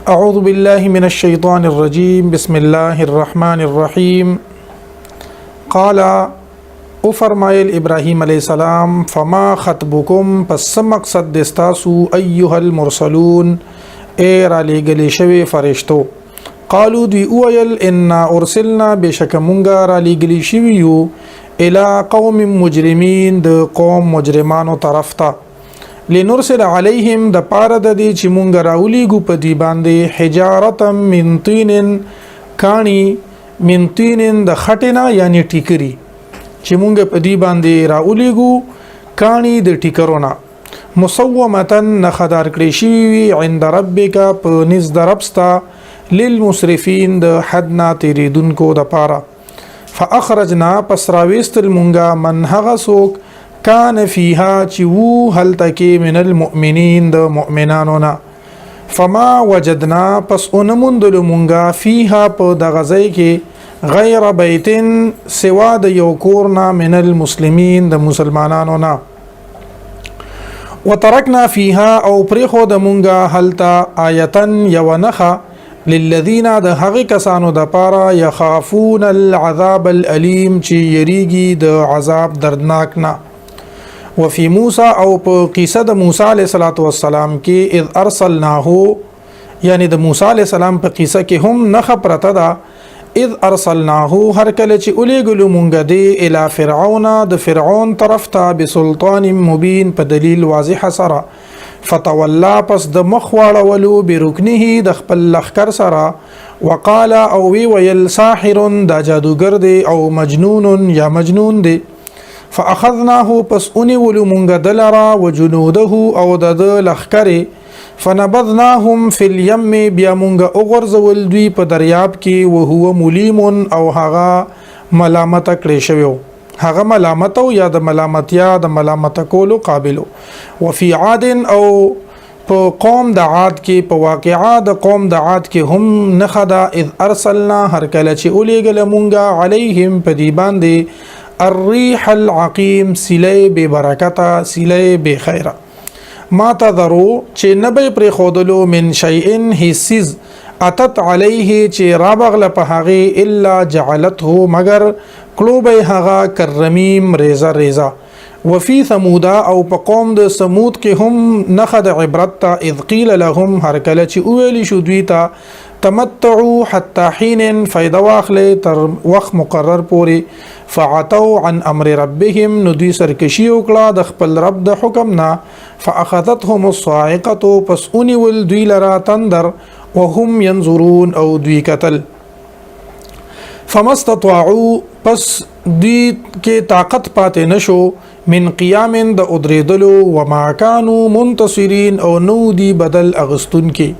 اعوذ بالله من الشیطان الرجیم، بسم الله الرحمن الرحیم۔ قال، او فرمایل ابراهیم علیه السلام، فما خطبکم، پس څه مقصد د ستاسو، ایها المرسلون، ای را لېږلې شوی فرشتو؟ قالو، دوی وویل، انا ارسلنا، بشک مونږه را لېږلې شوي یو، الی قوم مجرمین، د قوم مجرمانو طرف ته، لنرسل علیهم، د پاره د دې چې مونږ راولېږو په دوی باندې، حجارتا من طین، کانی، من طین، د خټې نه، یعنی ټیکری، چې مونږ په دوی باندې راولېږو کانی د ټیکرو نه، مسومتا، نخدار کړی شوي وي، عند ربک، په نزد رب ستا، للمسرفین، د حد نه تیریدونکو د پاره۔ فاخرجنا، پس راويستل مونږه، من، هغه څوک، کان فیها، چې وو هلته کې، من المؤمنین، د مؤمنانو نه۔ فما وجدنا، پس اونموندلو مونږه، فیها، په دغه ځای کې، غیر بیتن، سوا د یو کور نه، من المسلمین، د مسلمانانو نه۔ وترکنا فیها، او پرېښود مونږه هلته، آیتن، یو نښه، للذین، د هغه کسانو د پاره، یخافون العذاب الالیم، چې یریږي د عذاب دردناک نه۔ وفي موسی، او په قصه د موسی علیه الصلاۃ والسلام کې، اذ ارسلناه، یعنی د موسی علیه السلام په قصه کې هم نښه پرته ده، اذ ارسلناه، هر کله چې الیګلو مونږ دی، الی فرعون، د فرعون طرف ته، بسلطان مبین، په دلیل واضح سره، فتولا، پس د مخ واړولو، برکنه، د خپل لخر سره، وقال، او وی ویل، ساحر، دا جادوګر دی، او مجنون، یا مجنون دی۔ فاخذناه، پس اونیولو مونږ دلرا، وجنوده، او د لخرې، فنبذناهم فی الیم، بیا مونږ وغورځول دوی په دریاب کې، وهو ملیم، او هغه ملامت کړی شوی، هغه ملامت او یا د ملامتیا د ملامت کولو قابل۔ وفي عاد، او په قوم د عاد کې، په واقعا د قوم د عاد کې هم نښه ده، اذ ارسلنا، هر کله چې الیږل مونږه، علیهم، په دی باندې، الريح العقيم، سیلۍ بے برکته، سیلۍ بے خیره۔ ما تذرو، چې نه به پرې خودلو، من شیء، هیڅ څیز، اتت علیه، چې رابغله په هغې، الا جعلته، مگر کړو به هغه، کالرمیم، ریزه ریزه۔ وفي ثمودا، او په قوم د ثمود کې هم نښه د عبرت ته، اذ قیل لهم، هر کله چې وویل شو دوی ته، تمتعوا حتى حين، فایده واخلئ تر وخت مقرر پورې، فعتوا عن امر ربهم، نو دوی سرکشي وکړه د خپل رب د حکم نه، فاخذتهم الصاعقه، پس اونیول دوی لرا تندر، وهم ينظرون، او دوی قتل۔ فما استطاعوا، پس دوی کې طاقت پاتې نشو، من قیام، د ادریدلو، وما كانوا منتصرین، او نو دی بدل اغستون کې۔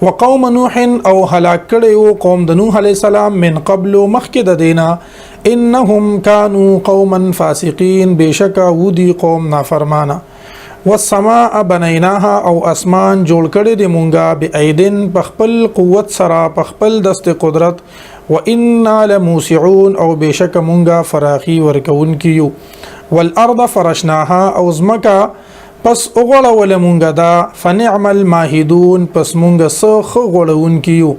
وقوم نوح، او هلاک کړي قوم د نوح علی السلام، من قبل، مخکې د دینا، انهم كانوا قوما فاسقین، بشکا ودی قوم نافرمانه۔ والسماء بنیناها، او اسمان جوړ کړی دی مونږه، بأید، په خپل قوت سره، په خپل دست قدرت، وانا لموسعون، او بشک مونږه فراخي ورکون کیو۔ والارض فرشناها، او زمکا پس وغوړول مونږه دا، فنعم الماهدون، پس مونږه څه ښه غوړون کیو۔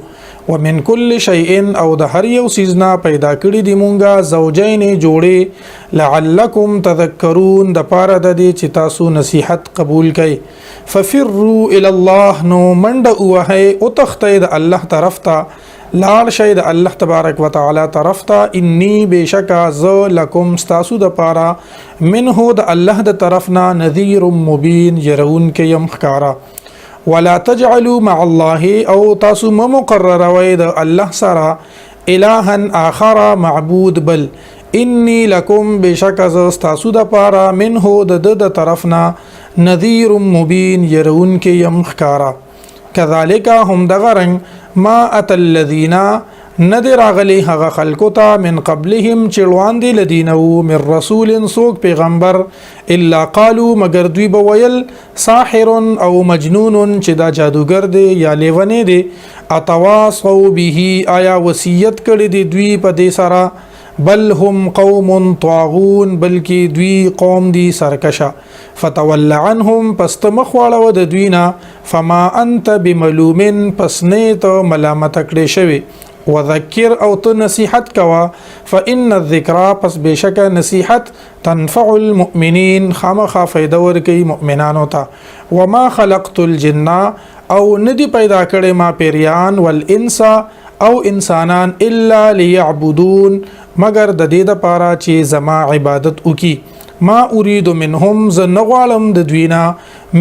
ومن كل شيء، او د هر یو څیز نه پیدا کړی دی مونږه، زوجین، جوړې، لعلکم تذکرون، د پاره د دې چې تاسو نصیحت قبول کړئ۔ ففروا الى الله، نو منډه ووهئ او تښتئ د الله طرف ته، لاړ شئ د الله تبارک وتعالی طرف ته۔ انی، بشکا ز، لکم، ستاسو د پاره، منه، د الله د طرف نه، نذیر مبین، يرون کې يم ښکارا۔ ولا تجعلوا مع الله، او تاسو مه مقرروئ د الله سره، الها آخر، معبود بل۔ انی لکم، بشک ز ستاسو د پاره، منه، د د طرفنا، نذیر مبین، يرون کې يم ښکارا۔ كذلك، هم دغه رنګ، ما اتى الذين، ندی راغلی هغه خلکو ته، من قبلهم، چې وړاندې لدینه وو، من رسول، څوک پیغمبر، الا قالو، مگر دوی به ویل، ساحر او مجنون، چې دا جادوګر دی یا لیونی دی۔ اتواصوا به، آیا وصیت کړی دی دوی په دې سره؟ بل هم قوم طاغون، بلکې دوی قوم دي سرکشه. فتول عنهم، پس ته مخ واړوه د دوی نه. فما انت بملوم، پس نه ته ملامت کړې شوې. وذکر، او ته نصیحت کوه. فإن الذکرى، پس بېشکه نصیحت، تنفع المؤمنین، خامخا فایده ورکوي مؤمنانو ته. وما خلقت الجن، او ندی پیدا کړی ما پیریان، والانس، او انسانان، الا ليعبدون، مګر د دې دپاره چې زما عبادت وکي. ما اريد منهم، زه نه غواړم د دوی نه،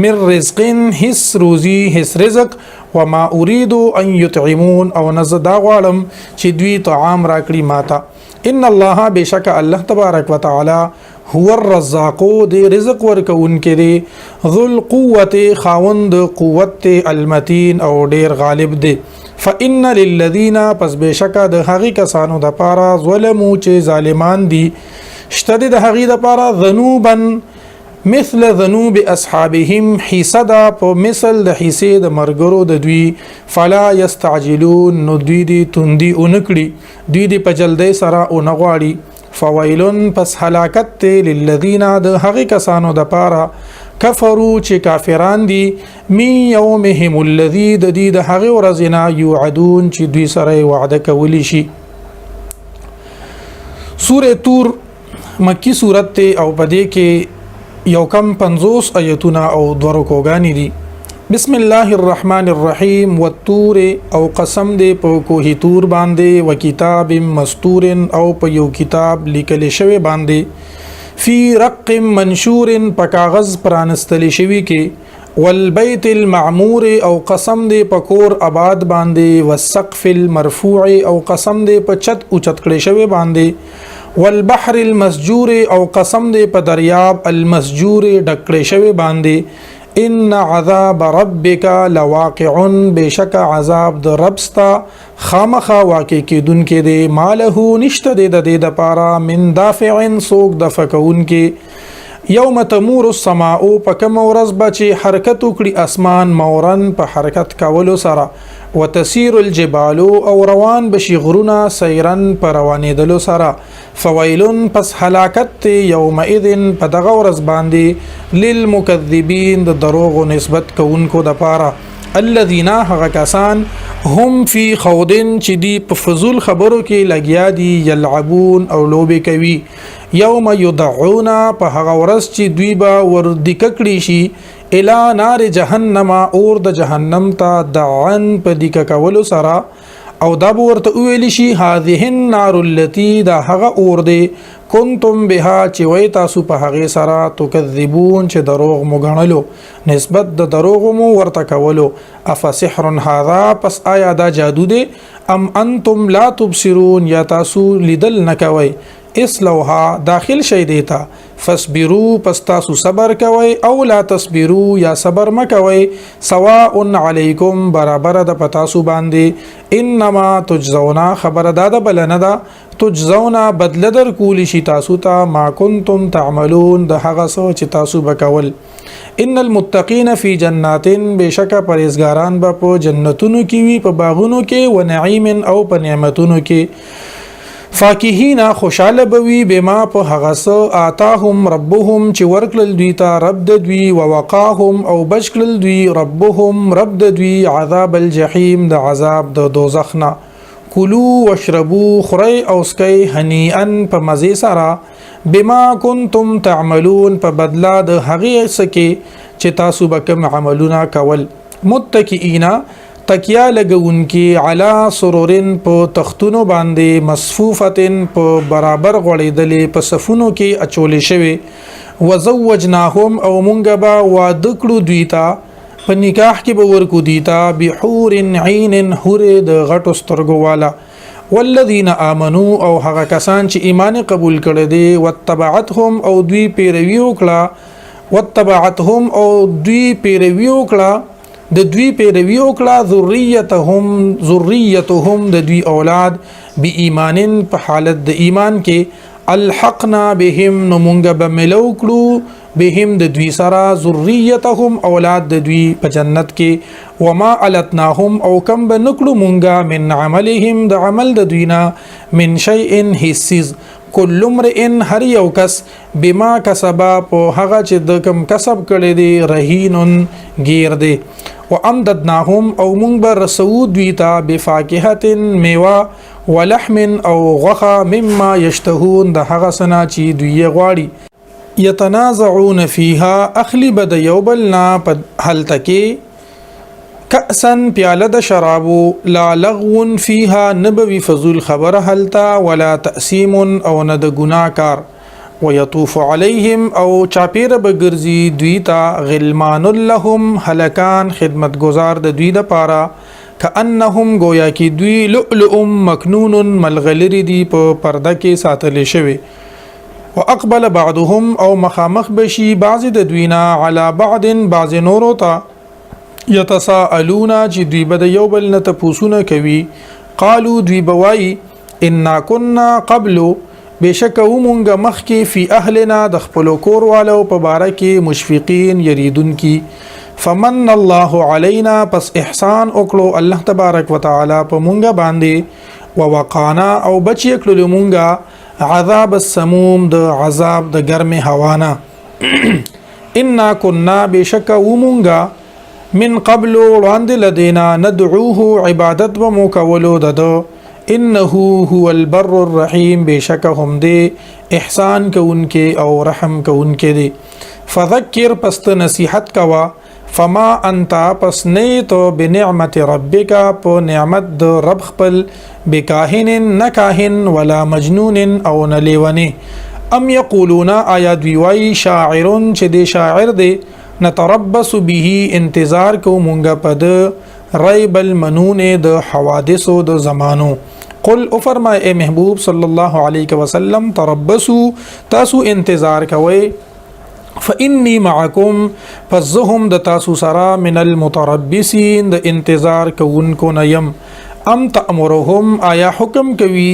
من رزق، هیڅ روزي، هیڅ رزق. وما اريد ان يطعمون، او نه زه دا غواړم چې دوی طعام راکړي ماته. ان الله، بشک الله تبارک وتعالى، هو الرزاق، دی رزق ورکوونکی دی، ذو القوة، خاوند قوت، المتین، او ډیر غالب دی. فإن للذین، پس بشکه د هغې کسانو د پاره، ظلمو، چې ظالمان دي، شته د هغې د پاره، ذنوبا مثل ذنوب اصحابهم، حصه ده په مثل د حصې د مرګرو د دوی. فلا یستعجلون، نو دوی دې تندي اونکړي، دوی دې په جلدۍ سره اونه غواړي. فویل، پس هلاکت ته، للذین، د هغې کسانو د پاره، کفرو، چې کافران دي، من یومهم الذی، د دې د هغې ورځې نه، یوعدون، چې دوی سره وعده کولی شي. سوره تور مکی صورت ته او پدې کې یو کم 50 ایتونه او دوه رکوګانې دي. بسم الله الرحمن الرحیم. والطور، او قسم دې په کوه تور باندې، و کتاب مستور، او په یو کتاب لیکل شوی باندې، فی رق منشور، په کاغذ پرانستل شوی کې، والبیت المعمور، او قسم دې په کور آباد باندې، والسقف المرفوع، او قسم دې په چت اوچت کړی شوی باندې، والبحر المسجور، او قسم دې په دریاب المسجور ډک کړی شوی باندې. ان عذاب ربک لواقع، بشک عذاب د رب ستا خامخا واقع کېدونکی دی. ما له، نشته دی د دې دپاره، من دافع، څوک دفع کوونکی. یوم تمور السماء، په کومه ورځ به چې حرکت وکړي اسمان، مورن، په حرکت کولو سره، وتسیر الجبال، او روان بشي غرونه، سیرن، په روانېدلو سره. فویل، پس هلاکت ته، یومئذ، په دغه ورځ باندې، للمکذبین، د دروغو نسبت کوونکو دپاره. الذین، هغه کسان، هم فی خوض، چې دی په فضول خبرو کې لګیا دي، یلعبون، او لوبې کوي. یوم یدعون، په هغه ورځ چې دوی به وردیکه کړي شي، الی نار جهنم، اور د جهنم ته، دعا، په دیکه کولو سره، او دا به ورته وویل شي، هذه النار التي، دا هغه اور دی، کنتم بها، چې وی تاسو په هغې سره، تکذبون، چې دروغ مو ګڼلو، نسبت د دروغ مو ورته کولو. افسحر هذا، پس آیا دا جادو دی؟ ام انتم لا تبصرون، یا تاسو لیدل نه کوئ؟ اصلوها، داخل شئ دیتا. فاصبروا، پس تاسو صبر کوئ، او لا تصبروا، یا صبر مکوئ، سواء علیکم، برابر د پتاسو باندې، انما تجزون، خبر دا ده بل نه ده، تجزون، بدله در کول شي تاسو ته، ما کنتم تعملون، د هغه څه چې تاسو به کول. ان المتقین فی جنات، بشک پرهیزګاران به په جنتونو کې وي، په باغونو کې، و نعیم، او په نعمتونو کې، فاکهین، خوشاله به وي، بما، په هغه څه، آتاهم ربهم، چې ورکړل دوی ته رب د دوی، ووقاهم، او بچ کړل دوی، ربهم، رب د دوی، عذاب الجحیم، د عذاب د دوزخ نه. کلو واشربو، خورئ او څکئ، هنیئا، په مزې سره، بما کنتم تعملون، په بدله د هغې څه کې چې تاسو به کوم عملونه کول. متکئین، تکیا لګونکي، علی سرورن، په تختونو باندې، مصفوفتن، په برابر غوړېدلې، په صفونو کې اچولې شوې. وزوجناهم، او مونږ به واده کړو دوی ته، په نکاح کې به ورکو دوی ته، بحور عین، حورې د غټو سترګو والا. والذین آمنو، او هغه کسان چې ایمان قبول کړي دي، واتبعتهم، او دوی پیروي وکړه، واتبعتهم، او دوی پیروي وکړه، د دوی پیروي وکړه، ذریتهم، ذریتهم، د دوی اولاد، بی ایمانن، په حالت د ایمان کې، الحقنا بهم، نو مونږ به ملو کړو بهم د دوی سره، ذریتهم اولاد د دوی په جنت کې، وما التناهم او کم به نکړو مونږه، من عملهم د عمل د دوی نه، من شیء هیڅ، کل امرئ هر یو کس، بما کسب په هغه چې د کم کسب کړی دی، رهین گیر دی. وامددناهم او مونږ به رسو دوی ته، بفاکهه میوه، ولحم او غوښه، مما یشتهون د هغه سنا چې دوی یې غواړي. یتنازعون فیها اخلی بد یو بل نه په هلته کې، کأسا پیاله د شرابو، لا لغو فیها نبوي فضول خبره هلته، ولا تأثیم او نه د ګناه کار. ويطوف عليهم او چاپیره به ګرځي دوی ته، غلمان لهم هلکان خدمتګزار د دوی د پاره، کأنهم گویا کی دوی، لؤلؤ مکنون ملغلری دی په پرده کې ساتل شوی. واقبل بعضهم او مخامخ بشي بعض د دوی نه، علی بعض بعض نورو ته، یتساءلون چې دوی به د یو بل نه تپوسونه کوي. قالو دوی به وایي، انا كنا قبل بېشکه وو مونږ مخکې، فی اهلنا د خپلو کور والو په باره کې، مشفقین یریدونکي. فمن الله علینا پس احسان وکړو الله تبارک وتعالی په مونږ باندې، ووقانا او بچ یې کړلو مونږه، عذاب السموم د عذاب د ګرمې هوا نه. انا كنا بېشکه وو مونږه، من قبل وړاندې لدینا، ندعوه عبادت به مو کولو د ده، انه هو البر الرحیم بېشکه هم دی احسان کوونکی او رحم کوونکی دی. فذکر پس ته نصیحت کوه، فما انت پس نه ته، بنعمت ربک په نعمت د رب خپل، بکاهن نه کاهن، ولا مجنون او نه لیونی. ام یقولون آیا دوی وایي، شاعر چې دی شاعر دی، نتربص به انتظار کو مونږه په د، ریب المنون د حوادثو د زمانو. قل او فرمای اے محبوب صلی الله علیه وسلم، تربصو تاسو انتظار کوئ، فإني معكم پس زه هم د تاسو سره، من المتربصین د انتظار کوونکو نه یم. ام تأمرهم آیا حکم کوي،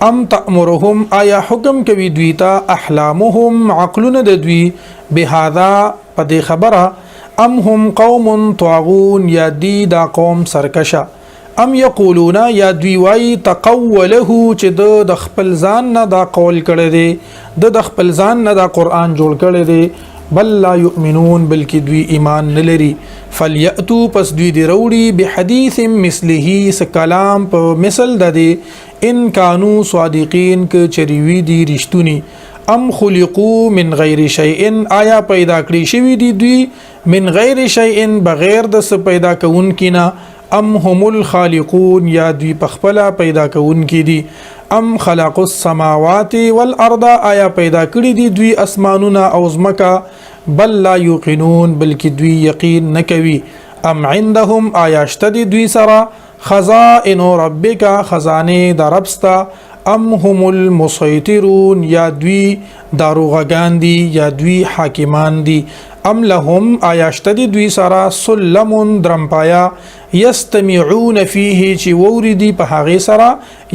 ام تأمرهم آیا حکم کوي دوی ته، احلامهم عقلونه د دوی، بهذا په دې خبره، ام هم قوم طاغون یا دی دا قوم سرکشه. ام یقولون یا دوی وای، تقوله چې د د خپل ځان نه دا قول کړی دی، د د خپل ځان نه دا قرآن جوړ کړی دی. بل لا یؤمنون بلکې دوی ایمان نه لري. فلیأتو پس دوی دی وروړي، بحدیث مثله س کلام په مثل د دې، ان کانو صادقین که چېرې وي دي رښتوني. ام خلقو من غیر شیء آیا پیدا کړی شوي دي دوی، من غیر شیء بغیر د څه پیدا کوونکي نه، ام هم الخالقون یا دوی پخپله پیدا کوونکي دي. ام خلقوا السماوات والارض آیا پیدا کړي دي دوی اسمانونه او ځمکه، بل لا یوقنون بلکې دوی یقین نه کوي. ام عندهم آیا شته دي دوی سره، خزائن ربک خزانه د رب ستا، ام هم المسیطرون یا دوی داروغګان دي یا دوی حاکمان دي. ام لهم آیا شته دي دوی سره، سلم درمپایا، یستمعون فیه چې ووري دي په هغې سره،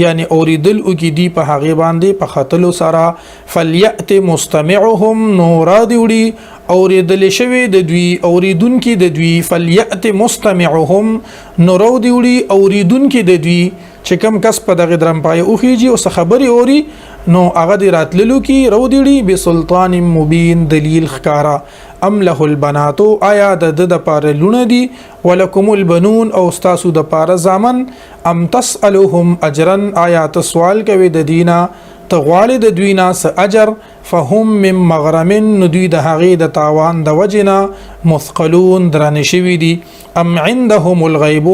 یعنی اوریدل وکړي دي په هغې باندې په ختلو سره. فلیأت مستمعهم نو را دې وړي اوریدل شوی د دوی اوریدونکي د دوی، فلیأت مستمعهم نو رو دې وړي اوریدونکي د دوی، چې کم کس په دغه درمپای اوخیږي او څه خبرې اوري نو هغه دې راتللو کی رو دې وړي، بسلطان مبین دلیل ښکارا. ام له البنات آیا د ده دپاره لوڼه دي، ولکم البنون او ستاسو دپاره زامن. ام تسألهم اجرا آیا ته سوال کوې د دینه، ته غواړې د دوی نه څه اجر، فهم من مغرم نو دوی د هغې د تاوان د وجې نه، مثقلون درانه شوي دي. ام عندهم الغیب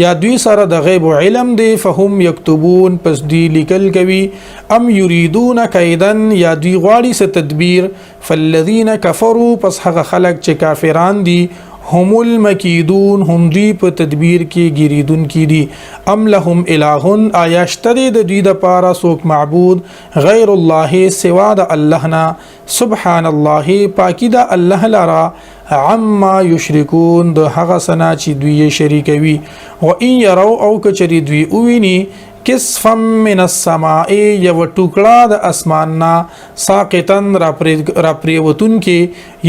یا دوی سره د غیب علم دی، فهم یکتبون پس دوی لیکل کوي. ام یریدون کیدا یا دوی غواړي څه تدبیر، فالذین کفروا پس هغه خلک چې کافران دي، هم المکیدون هم دوی په تدبیر کې ګیریدونکي دي. ام لهم اله آیا شته دی د دوی دپاره څوک معبود، غیر الله سوا د الله نه، سبحان الله پاکي ده الله لره، عما یشرکون د هغه څه نه چې دوی یې شریکوي. و ان یرو او که چېرې دوی وویني، کسفا من السماء، یو ټوکړه د اسمان نه، ساقطا راپریوتونکې،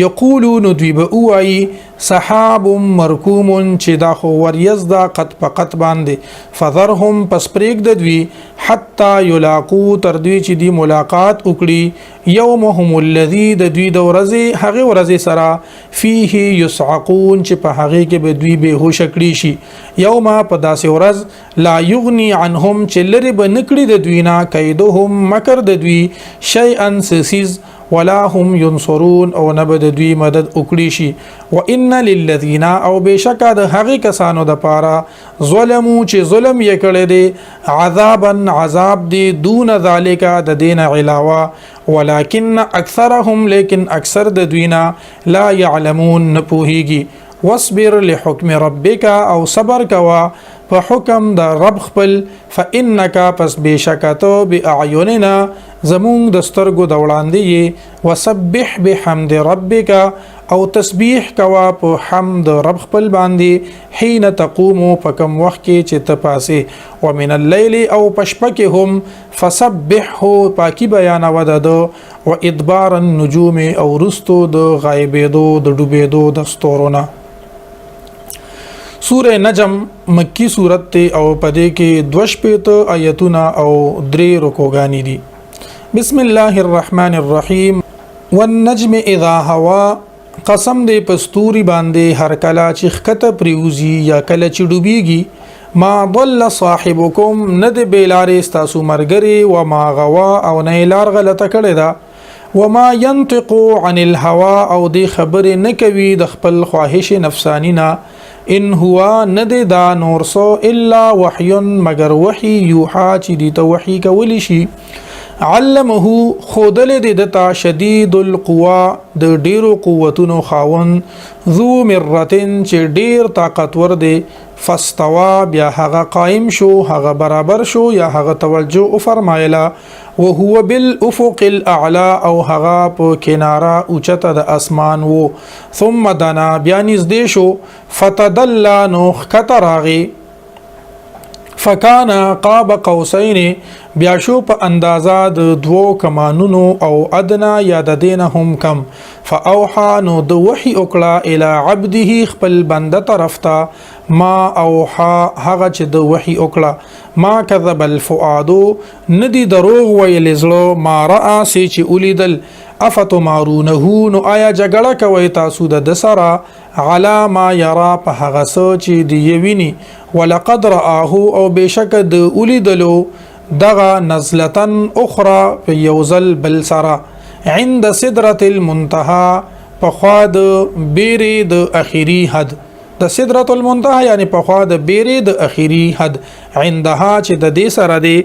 یقولو نو دوی به ووایي سحاب مرکوم، چې دا خو وریځ ده قط په قط باندې. فذرهم، پس پرېږده دوی، حتی یلاقو، تر دوی چې دی ملاقات وکړي، یومهم الذي، د دوی د ورځې هغې ورځې سره، فیه یصعقون، چې په هغې کې به دوی بېهوشه کړي شي. یوم، په داسې ورځ، لا یغنی عنهم، چې لرې به نه کړي د دوی نه، کیدهم، مکر د دوی، شیئا، څه څیز، ولا هم ينصرون، او نه به د دوی مدد وکړي شي. وان للذین، او بېشکه د هغې کسانو دپاره، ظلمو، چې ظلم یې کړی دی، عذابا، عذاب دی، دون ذالک، د دې نه علاوه، ولكن اکثرهم، لیکن اکثر د دوی نه، لا يعلمون، نه پوهیږي. واصبر لحکم ربک، او صبر کوه په حکم د رب خپل، فانک، پس بېشکه ته، باعیننا، زمونږ د سترګو د وړاندې یې، وسبح بحمد ربک، او تسبیح کوه په حمد رب خپل باندې، حين تقوم، په کوم وخت کې چې ته پاسې، ومن الليل، او په شپه کې هم، فسبحه، پاکي بیانوه د ده، و ادبار النجوم، او وروستو د غایبېدو د ډوبېدو د ستورو نه. سوره نجم مکی سورت ته او پدې کې 62 آیتونه او درې رکوګانې دي. بسم الله الرحمن الرحیم. والنجم اذا هوا، قسم دې په ستوري باندې هر کله چې ښکته پریوزي یا کله چې ډوبیږي. ما ضل صاحبکم، نه دې بېلارې ستاسو ملګری، وما غوا، او نه یې لار غلطه کړې ده. وما ينطق عن الهوا، او دې خبرې نه کوي د خپل خواهش نفسانی نه. ان هو، نه دی دا نور څه، الا وحی، مګر وحی، یوحا، چې دې ته وحی کولی شي. علمه، ښودلی دی ده ته، شدید القوا، د ډیرو قوتونو خاوند، ذو مرتن، چې ډیر طاقتور دی. فاستوا، بیا هغه قائم شو، هغه برابر شو، یا هغه توجه وفرمایله. وهو بالافق الاعلى، او هغه په کناره اوچته د اسمان وو. ثم دنا، بیا نږدې شو، فتدلى، نو ښکته راغی، فکان قاب قوسین، بیا شو په اندازه د دوو کمانونو، او ادنا، یا د دینه هم کم. فاوحا، نو د وحی وکړه، الی عبده، خپل بنده طرف ته، ما اوحا، هغه چې د وحی وکړه. ما کذب الفؤاد، ندی دروغ ویل زړه، ما رأى، څه چې ولیدل. افتمارونه، نو آیا جګړه کوئ تاسو د ده سره، علی ما یرا، په هغه څه چې دی یې ویني. ولقد رآه، او بېشکه د ولیدلو دغه، نزلة اخرى، په یو ځل بل سره، عند سدرة المنتهى، په خوا د بیرې د اخیری حد، د سدرة المنتهى، یعنی په خوا د بیرې د اخیری حد، عندها، چې د دې سره دی،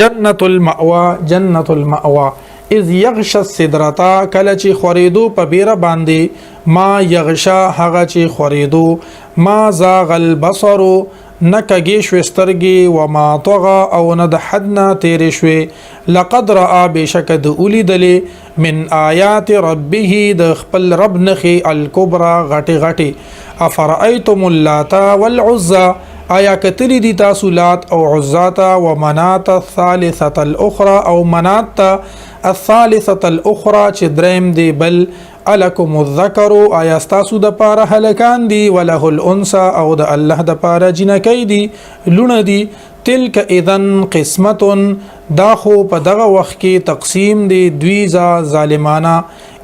جنت المأوا، جنت المأوا. اذ یغشى السدرة، کله چې خوریدو په بیره باندې، ما یغشا، هغه چې خوریدو. ما زاغ البصر، نه کږې شوې سترګې، وما طغى، او نه د حد نه تېرې شوې. لقد رأى، بېشکه د ولیدلې، من آیات ربه، د خپل رب نښې، الکبرى، غټې غټې. افرأیتم اللات والعزى، آیا کتلی دي تاسو لات او عزا ته، ومنات الثالثة الاخرى، او منات ته، الثالثة الاخرى، چې دریم دی بل. الکم الذکر، آیا ستاسو د پاره هلکان دي، وله الانثى، او د الله د پاره جنکۍ دي، لوڼه دي. تلک اذن قسمت، دا خو په دغه وخت کې تقسیم دی دویزه ظالمانه.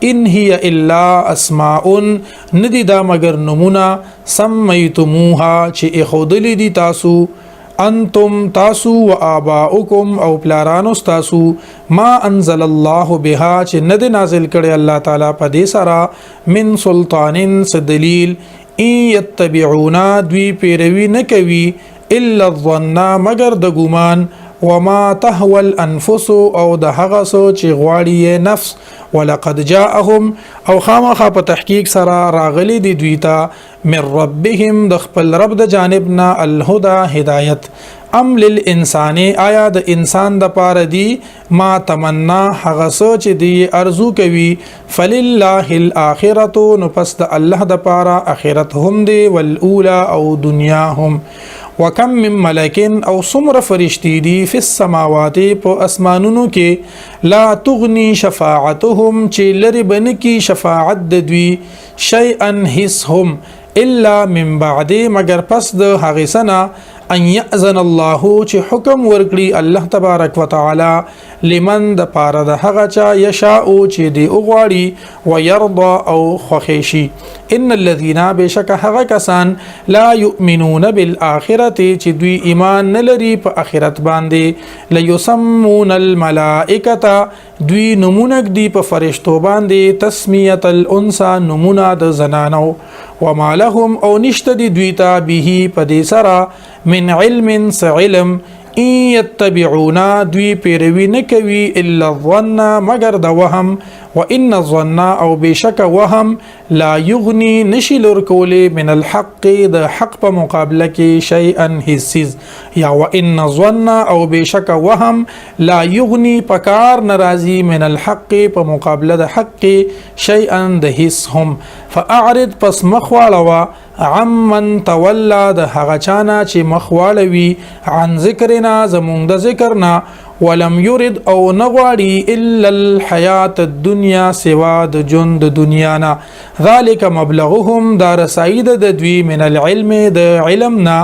ان هي الا اسماء، ندی دا مګر نمونه، سمیتموها، چې ایښودلې دي تاسو، انتم، تاسو، و آباؤکم، او پلارانو ستاسو، ما انزل الله بها، چې نه دی نازل کړی الله تعالی په دې سره، من سلطان، څه دلیل. ان یتبعون، دوی پیروي نه کوي، الا الظن، مګر د ګمان، وما تهوى الانفس، او د هغه څه چې غواړي یې نفس. ولقد جاءهم، او خامخا په تحقیق سره راغلي دي دوی ته، من ربهم، د خپل رب د جانب نه، الهدى، هدایت. ام للانسان، آیا د انسان د پاره دی ما تمنا، هغه څه چې دی ارزو کوي؟ فلله الاخرته، نو پس د الله د پاره اخرت هم دی، والاولى او دنیا هم. وکم من ملک، او څومره فرشتي دي، فی السماوات، په اسمانونو کې، لا تغنی شفاعتهم، چې لري بنکی شفاعت د دوی، شیئا، هیڅ هم، الا من بعد، مگر پس د هغې سنه، ان یأذن الله، چې حکم ورکړي الله تبارک وتعالی، لمن، د پاره د هغه چا، یشاء، چې دی وغواړي، ويرضى، او خوښ شي. ان الذين، بشک هغه کسان، لا يؤمنون بالآخرة، چې دوی ایمان نه لري په آخرت باندې، ليسمون الملائکه، دوی نمونه دی په فرشتو باندې، تسمیه الانثى، نمونه د زنانو. وما لهم، او نشته دی دوی ته، به، په دې سره، من علم، علم. ان يتبعون، دوی پیروي نه کوي، الا الظن، مگر د وهم. وان الظن، او بشک وهم، لا یغنی، نشي لور کولی، من الحق، د حق په مقابله کې، شیئا، هیڅ. یا وان الظن، او بشک وهم، لا یغنی، پکار ناراضي، من الحق، په مقابله د حق، شیئا، د هیڅ هم. فاعرض، پس مخ واړوه، عمن تولا، د هغه چانه چې مخ واړوي، عن ذکرنا، زمونږ د ذکرنا، ولم يرد، او نغواړي، الا الحیات الدنیا، سوا د ژوند د دنیا نه. ذالک مبلغهم، دا رسائی د دوی، من العلم، د علم نه.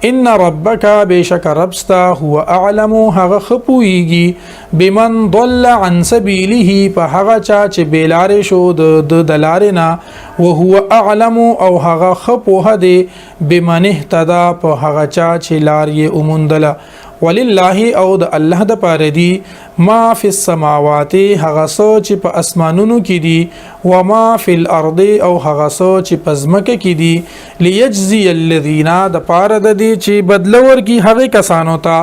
ان ربک، بشک ربستا، هو اعلم، هغه خپويږي، بمن ضل عن سبيله، په هغه چا چې بېلارې شو د دلارې نه، وهو اعلم، او هغه خپوه دی، بمن اهتدى، په هغه چا چې لار یې وموندله. ولله، او د الله د پاره دی، ما فی السماوات، هغه څه چې په اسمانونو کې دي، وما فی الارض، او هغه څه چې په ځمکه کې دي، لیجزی الذین، د پاره د دې چې بدله ورکړي هغه کسانو ته،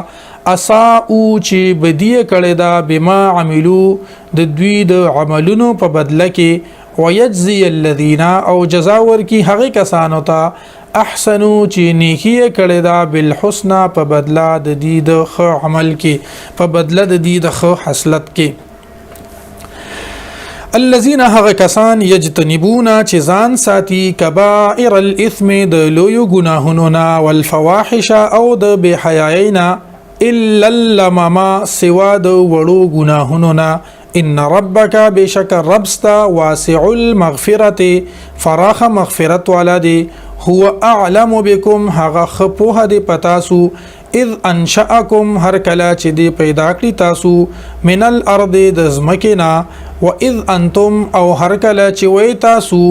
اساءو، چې بدی کړي دا، بما عملو، د دوی د عملونو په بدله کې، ويجزي الذين، او جزا ورکی هغه کسانو ته، احسنو، چې نیکی کړي دا، بالحسنا، په بدله د دې د ښه عمل کې، په بدله د دې د ښه حسلت کې. الذين، هغه کسان، یجتنبون، چې ځان ساتي، کبائر الاثم، د لویو ګناهونو نه، والفواحش، او د بے حیايي نه، الا اللمم، سوا د وړو ګناهونو نه. ان ربک، بشک ربستا، واسع المغفرة، فراخ مغفرت والا دی. هو اعلم بكم، هغه خپوه دی پتاسو، اذ انشأکم، هر کله چې دی پیدا کړی تاسو، من الارض، د ځمکې نه، و اذ انتم، او هر کله چې وی تاسو،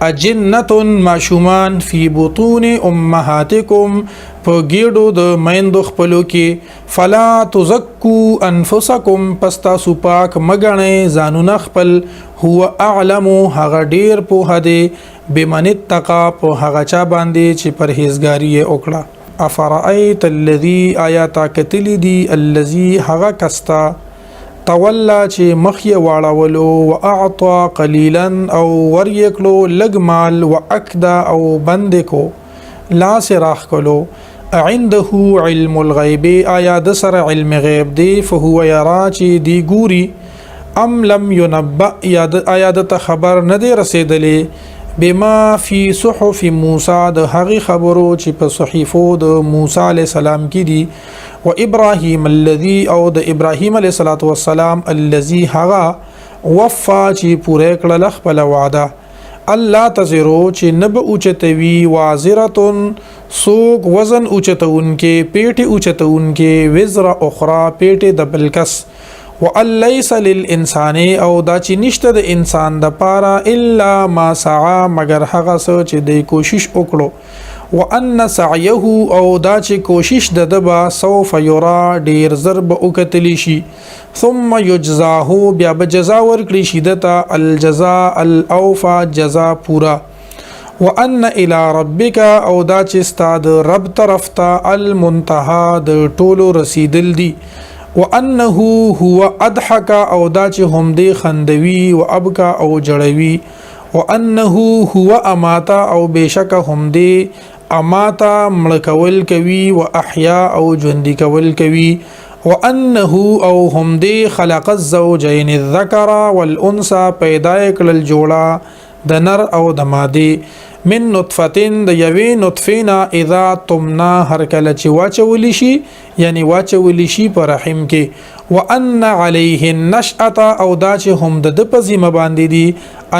اجنة، ماشومان، فی بطون امهاتکم، په ګیډو د میندو خپلو کې، فلا تزکو انفسکم، پس تاسو پاک مګنئ ځانونه خپل. هو اعلم، هغه ډیر پوه دی، بمن اتقا، په هغه چا باندې چې پرهیزګاری یې وکړه. افرأیت الذی، آیا تا کتلی دی، الذی، هغه کستا، تولا، چې مخ یې واړولو، واعطى قلیلا، او ور یې کړو لږ مال، واکدا، او بند کو، لاس یې راښکلو. عنده علم الغیب، آیا د سره علم غیب دی، فهو یرا، چې دی ګوري؟ ام لم ينبأ، یا آیا د ته خبر نه دی رسېدلی، بما فی صحف موسی، د هغې خبرو چې په صحیفو د موسی علیه السلام کې دي، و ابراهیم الذي، او د ابراهیم علیه السلام، الذي، هغه، وفا، چې پوره کړله خپله وعده؟ الله تزرو، چې نه به اوچتوي، وازرتون، څوک وزن اوچتونکې، پیټې اوچتونکې، وزر اخرى، پیټې د بل کس. وان ليس للانسان، او دا چې نشته د انسان د پاره، الا ما سعى، مگر هغه څه چې دی کوشش وکړو، وان سعيه، او دا چې کوشش د ده به، سوف یرا، ډیر زر به وکتلی شي، ثم یجزاه، بیا به جزا ورکړي شي ده ته، الجزاء الاوفا، جزا پورا. وان الى ربک، او دا چې ستا د رب طرف ته، المنتهى، د ټولو رسیدل دي، وانه هو اضحك، او دا چې هم دی خندوي، او ابکا، او جړوي، وانه هو اماتا، او بشک هم دی اماتا مړ کول کوي، و احیا او ژوندي کول کوي، وانه او هم دی خلق الزوجین الذکر والانثى پیدا کړل جوړه د نر او د مادې، من نطفتن د یوې نطفې نه، اذا تمنا هر کله چې واچول شي، یعنی واچول شي په رحم کې، وان علیه النشأة او دا چې هم د په ذمه باندې دي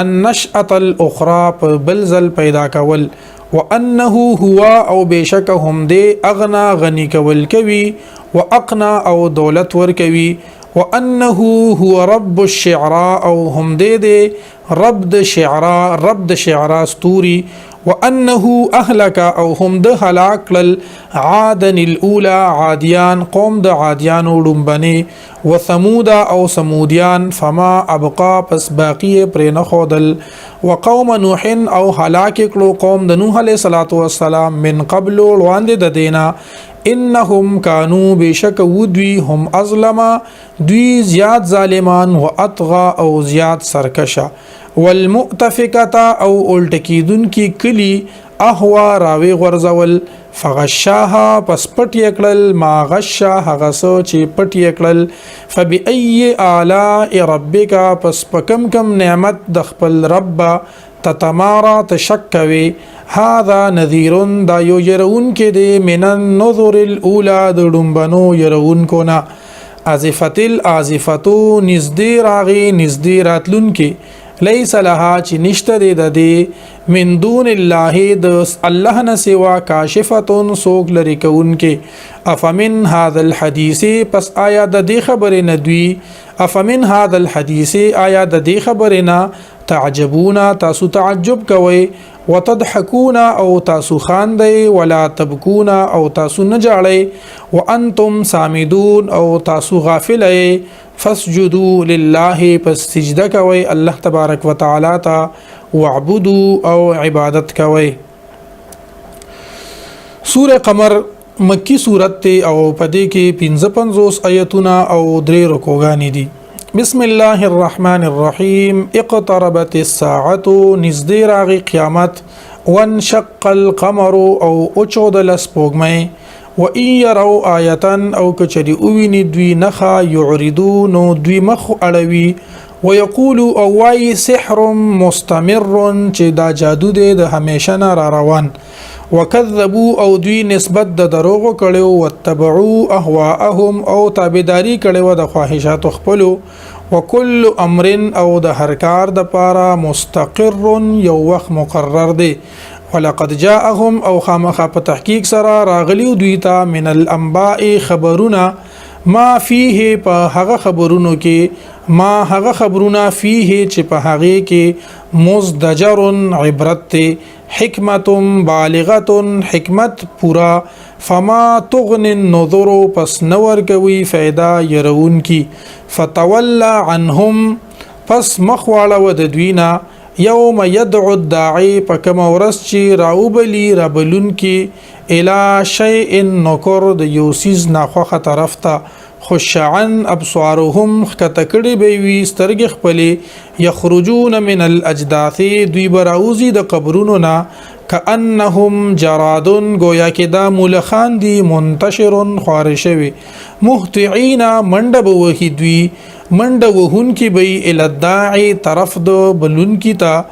النشأة الاخرى په بل ځل پیدا کول، وانه هو او بشک هم دی اغنا غنی کول کوي، واقنا او دولت ور کوي، وانه هو رب الشعراء او هم دی دی رب د شعرا، رب د شعرا ستوري، وانه اهلك او هم د هلاک کړل عادن الاولى عادیان، قوم د عادیانو لومبني، وثمود او ثمودیان، فما ابقا پس باقی پر نه خودل، وقوم نوح او هلاک کړو قوم د نوح علیه الصلاۃ والسلام، من قبل وړاندې د دینا، انهم کانو بشک ودوی هم ازلما دوی زیات ظالمان، و اطغا او زیات سرکشه، والمؤتفکه او الټ کیدونکي کلی اهوا راوی غورځول، فغشاها پس پټ یې کړل، ما غشا هغه څه چې پټ یې کړل، فبأي آلاء ربک پس په کم کم نعمت د خپل رب تتمارا تشک کوي، هذا نذیر دا یو يرون کې دی، من النذر الاولى د ډومبنو يرونکو نه، ازفت الازفتو نږدې راغی نږدې راتلونکي، ليس لها چې نشته دی د دې، من دون الله د الله نه سوا، کاشفتون سوک لري کوونکې، افمن هذا الحديث پس آیا د دې خبرې نه دوی، افمن هذا الحديث آیا د دې خبرې نه تعجبون تاسو تعجب کوئ، وتضحكون او تاسو خاندئ، ولا تبكون او تاسو نه جاړئ، وانتم سامدون او تاسو غافل یئ، فاسجدوا لله پس سجده کوئ الله تبارک وتعالى ته، واعبدوا او عبادت کوئ. سوره قمر مکی صورت ته او پدې کې 55 آیتونه او درې رکوګانې دي. بسم الله الرحمن الرحیم. اقتربت الساعه نږدې راغی قیامت، وانشق القمر او اوچودل سپوږمۍ، و ان يروا آیه او کچری اوویني دوی نخا، يعرضو نو دوی مخ اړوي، ويقول او وای سحر مستمر چې دا جادو دی د همیشه نه را روان، وکذبوا او دوی نسبت د دروغو کړو، واتبعوا اهواءهم او تابعداري کړو د خواهشاتو خپلو، وکل امر او د هر کار د پاره مستقر یو وخت مقرر دی، ولقد جاءهم او خامخا په تحقیق سره راغلی دوی ته، من الانباء خبرونه، ما فيه په هغه خبرونو کې، ما هغه خبرونه، فيه چې په هغه کې، مزدجر عبرت ته، حکمت بالغه حکمت پورا، فما تغن النذر پس نور کوي فایده يرون کی، فتولى عنهم پس مخ واړه د دوی نه، یوم یدعو الداعی په کومه ورځ چې راوبلی رابلونکي الی شیء نکر د یو څیز ناخوښه طرف ته، خشعا ابصارهم ښکته کړې به وي سترګې خپلې، یخرجون من الاجداث دوی به راوځي د قبرونو نه، کأنهم جراد گویا کې دا مولخان دي، منتشر خواره شوي، مهطعین منډه به وهي دوی، منډه وهونکي به یې، الی الداعي طرف د بلونکي ته،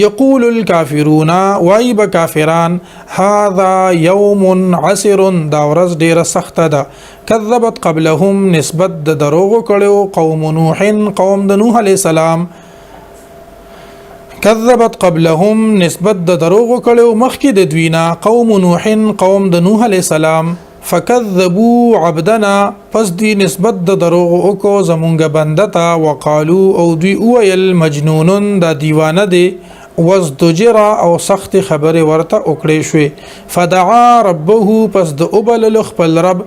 یقول الکافرون وای به کافران، هذا یوم عسر دا ورځ ډیره سخته ده، کذبت قبلهم نسبت د دروغو کړو قوم نوح قوم د نوح علیه السلام، کذبت قبلهم نسبت د دروغو کړو مخکې د دوی نه قوم نوح قوم د نوح علیه السلام، فکذبوا عبدنا پس دی نسبت د دروغ وکړو زمونږ بنده ته، وقالو او دوی وویل مجنون دا دیوانه دی، وازدجر او سخت خبرې ورته وکړې شوې، فدعا ربه پس د وبللو خپل رب،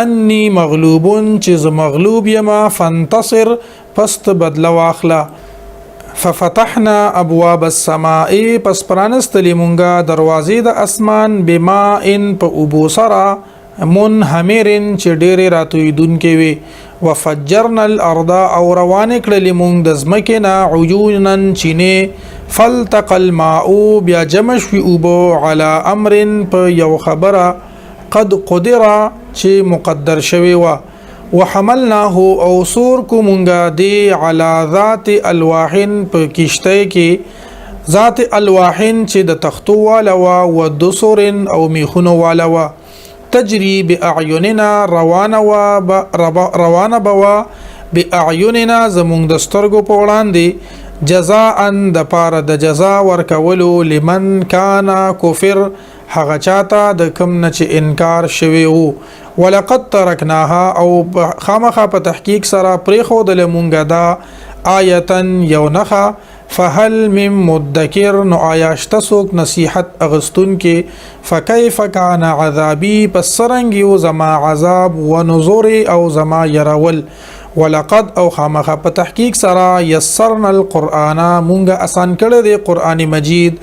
انی مغلوب چې زه مغلوب یم، فانتصر پس ته بدله واخله، ففتحنا ابواب السماء پس پرانستلې مونږه دروازې د اسمان، بماء په اوبو سره، منهمرن چې ډېرې راتویدونکې وي. وفجرنا الارض او روان کړلې مونږ د ځمکې نه عیونا چینې. فالتقى الماء بیا جمع شوي اوبه علی امر په یو خبره قد قدر چې مقدر شوی وه. وحملناه او سور کو مونږه دی علی ذات الواح په کشته کې، ذات الواح چې د تختو والا وه، ودسر او میخونو والا وه. تجری باعیننا روانه روانه به وه باعیننا زمونږ د سترګو په وړاندې، جزاء د پاره د جزا ورکولو لمن کان کفر هغه چاته د کم نه چې انکار شوی وو. ولقد ترکناها او خامخا په تحقیق سره پرېښودله مونږه دا آیتا یو نښه. فهل من مدکر نو آیا شته څوک نصیحت اغستونکي؟ فکیف کان عذابی پس څرنګ یو زما عذاب ونظر او زما يرول. ولقد او خامخا په تحقیق سره یسرنا القرآن مونږه اسان کړی دی قرآن مجید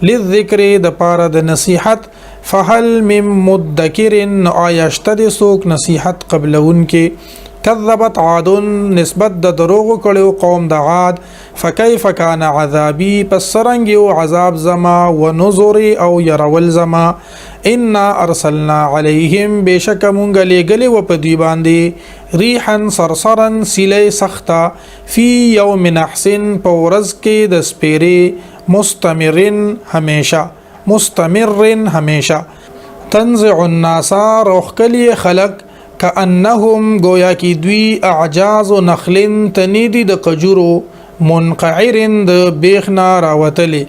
للذکر د پاره د نصیحت. فهل من مدکر نو آیا شته دی څوک نصیحت قبلونکي؟ کذبت عاد نسبت د دروغ کړو قوم د عاد. فکیف کان عذابی پس څرنګ یو عذاب زما ونظر او يرول زما. انا ارسلنا علیهم بشک مونږ لېږلې و په دوی باندې ریحا صرصرا سیلۍ سخته فی یوم نحس په ورځ کې د سپېرې مستمرن همیشه، مستمرن همیشه. تنزع الناس روخکلی خلق کأنهم گویا کی دوی اعجاز نخل تنی دی د قجورو منقعر د بیخنا راوتلی.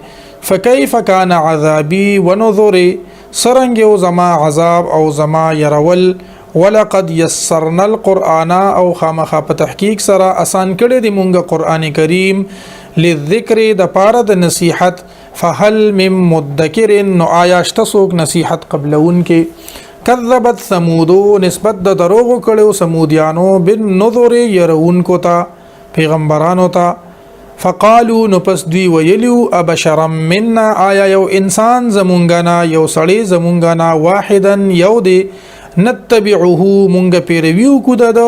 فکیف کان عذابی ونظری څرنګ یو زما عذاب او زما يرول. ولقد یسرنا القرآن او خامخا په تحقیق سره اسان کړی دی مونږ قرآن کریم للذکر د پاره د نصیحت. فهل من مدکر نو آیا شته څوک نصیحت قبلونکي؟ کذبت ثمود نسبت د دروغ کړو ثمودیانو بالنذر يرونکو ته پیغمبرانو ته. فقالو نو پس دوی ویلو ابشرا منا آیا یو انسان زمونږ نه، یو سړی زمونږ نه، واحدا یو دی، نتبعه مونږ پیروي وکړو د ده.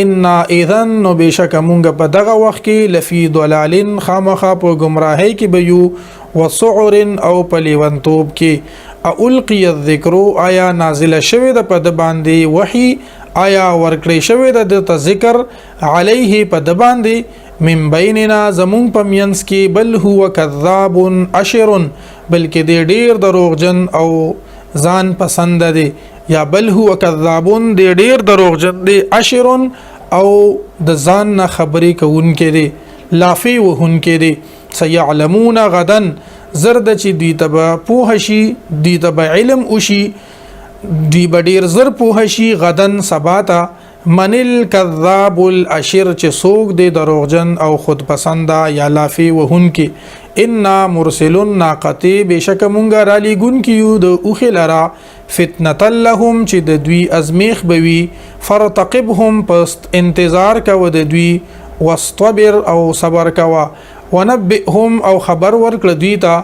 انا اذا نو بېشکه مونږ په دغه وخت کې لفي ضلال خامخا په ګمراهۍ کې به یو، وسعر او په لیونتوب کې. القي الذکر آیا نازله شوې ده په ده باندې وحي، آیا ورکړې شوې ده ده ته ذکر علیه په ده باندې من بیننا زمونږ په مینځ کې، بل هو کذاب اشر بلکې دی ډېر دروغجن او ځان پسند دی، یا بل هو کذاب دی ډېر دروغجن دی اشر او د ځان نه خبرې کوونکی دی، لافې وهونکی دی. سیعلمون غدا زر ده چې دوی ته به پوه شي، دوی ته به علم وشي، دوی به ډېر زر پوه شي غدا سبا ته. من الکذاب الاشر چې څوک دی دروغجن او خودپسنده یا لافې وهونکي. انا مرسل الناقة بېشکه مونږ رالیږونکي یو د اوښې لره فتنة لهم چې د دوی ازمیښ به وي. فرتقبهم پس انتظار کوه د دوی، واصطبر او صبر کوه. ونبئهم او خبر ورکړه دوی ته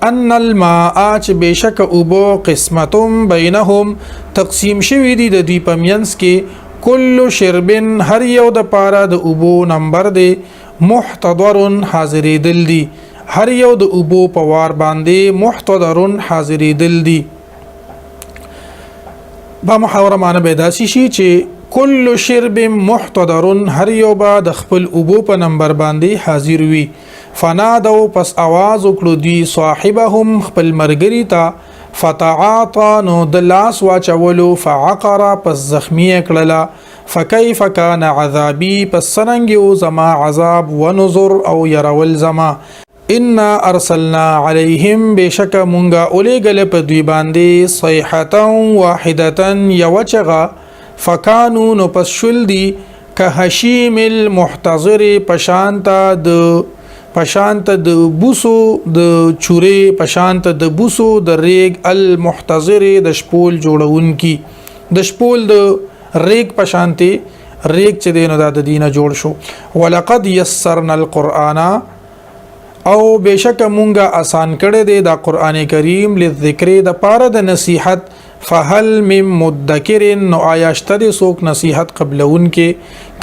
ان الماء چې بېشکه اوبه قسمة بینهم تقسیم شوي دي د دوی په منځ کې. کل شرب هر یو د پاره د اوبو نمبر دی، محتضر حاضرېدل دي، هر یو د اوبو په وار باندې محتضر حاضرېدل دي. با محاوره معنی به داسې شي چې کل شرب محتضر هر یو به د خپل اوبو په نمبر باندې حاضر وي. فنادو پس اواز وکړو دوی صاحبهم خپل مرګري ته، فتعاطا نو د لاس واچولو، فعقر پس زخمی یې کړله. فکیف کان عذابی پس څرنګ یو زما عذاب ونظر او يرول زما. انا ارسلنا علیهم بېشکه مونږه ولیږله په دوی باندې صیحة واحدة یوه چغه. فکانو نو پس شول دي کهشیم المحتضر پشانته د بوسو د چورې، پشانته د بوسو د ریګ المحتضر د شپول جوړونکي، د شپول د ریګ پشانته ریګ چې دی نو دا د دینه جوړ شو. ولقد یسرنا القرآن او بېشکه مونږه اسان کړی دی دا قرآن کریم للذکر د پاره د نصیحت. فهل من مدکر، نو آیا شته دې څوک نصیحت قبلونکي؟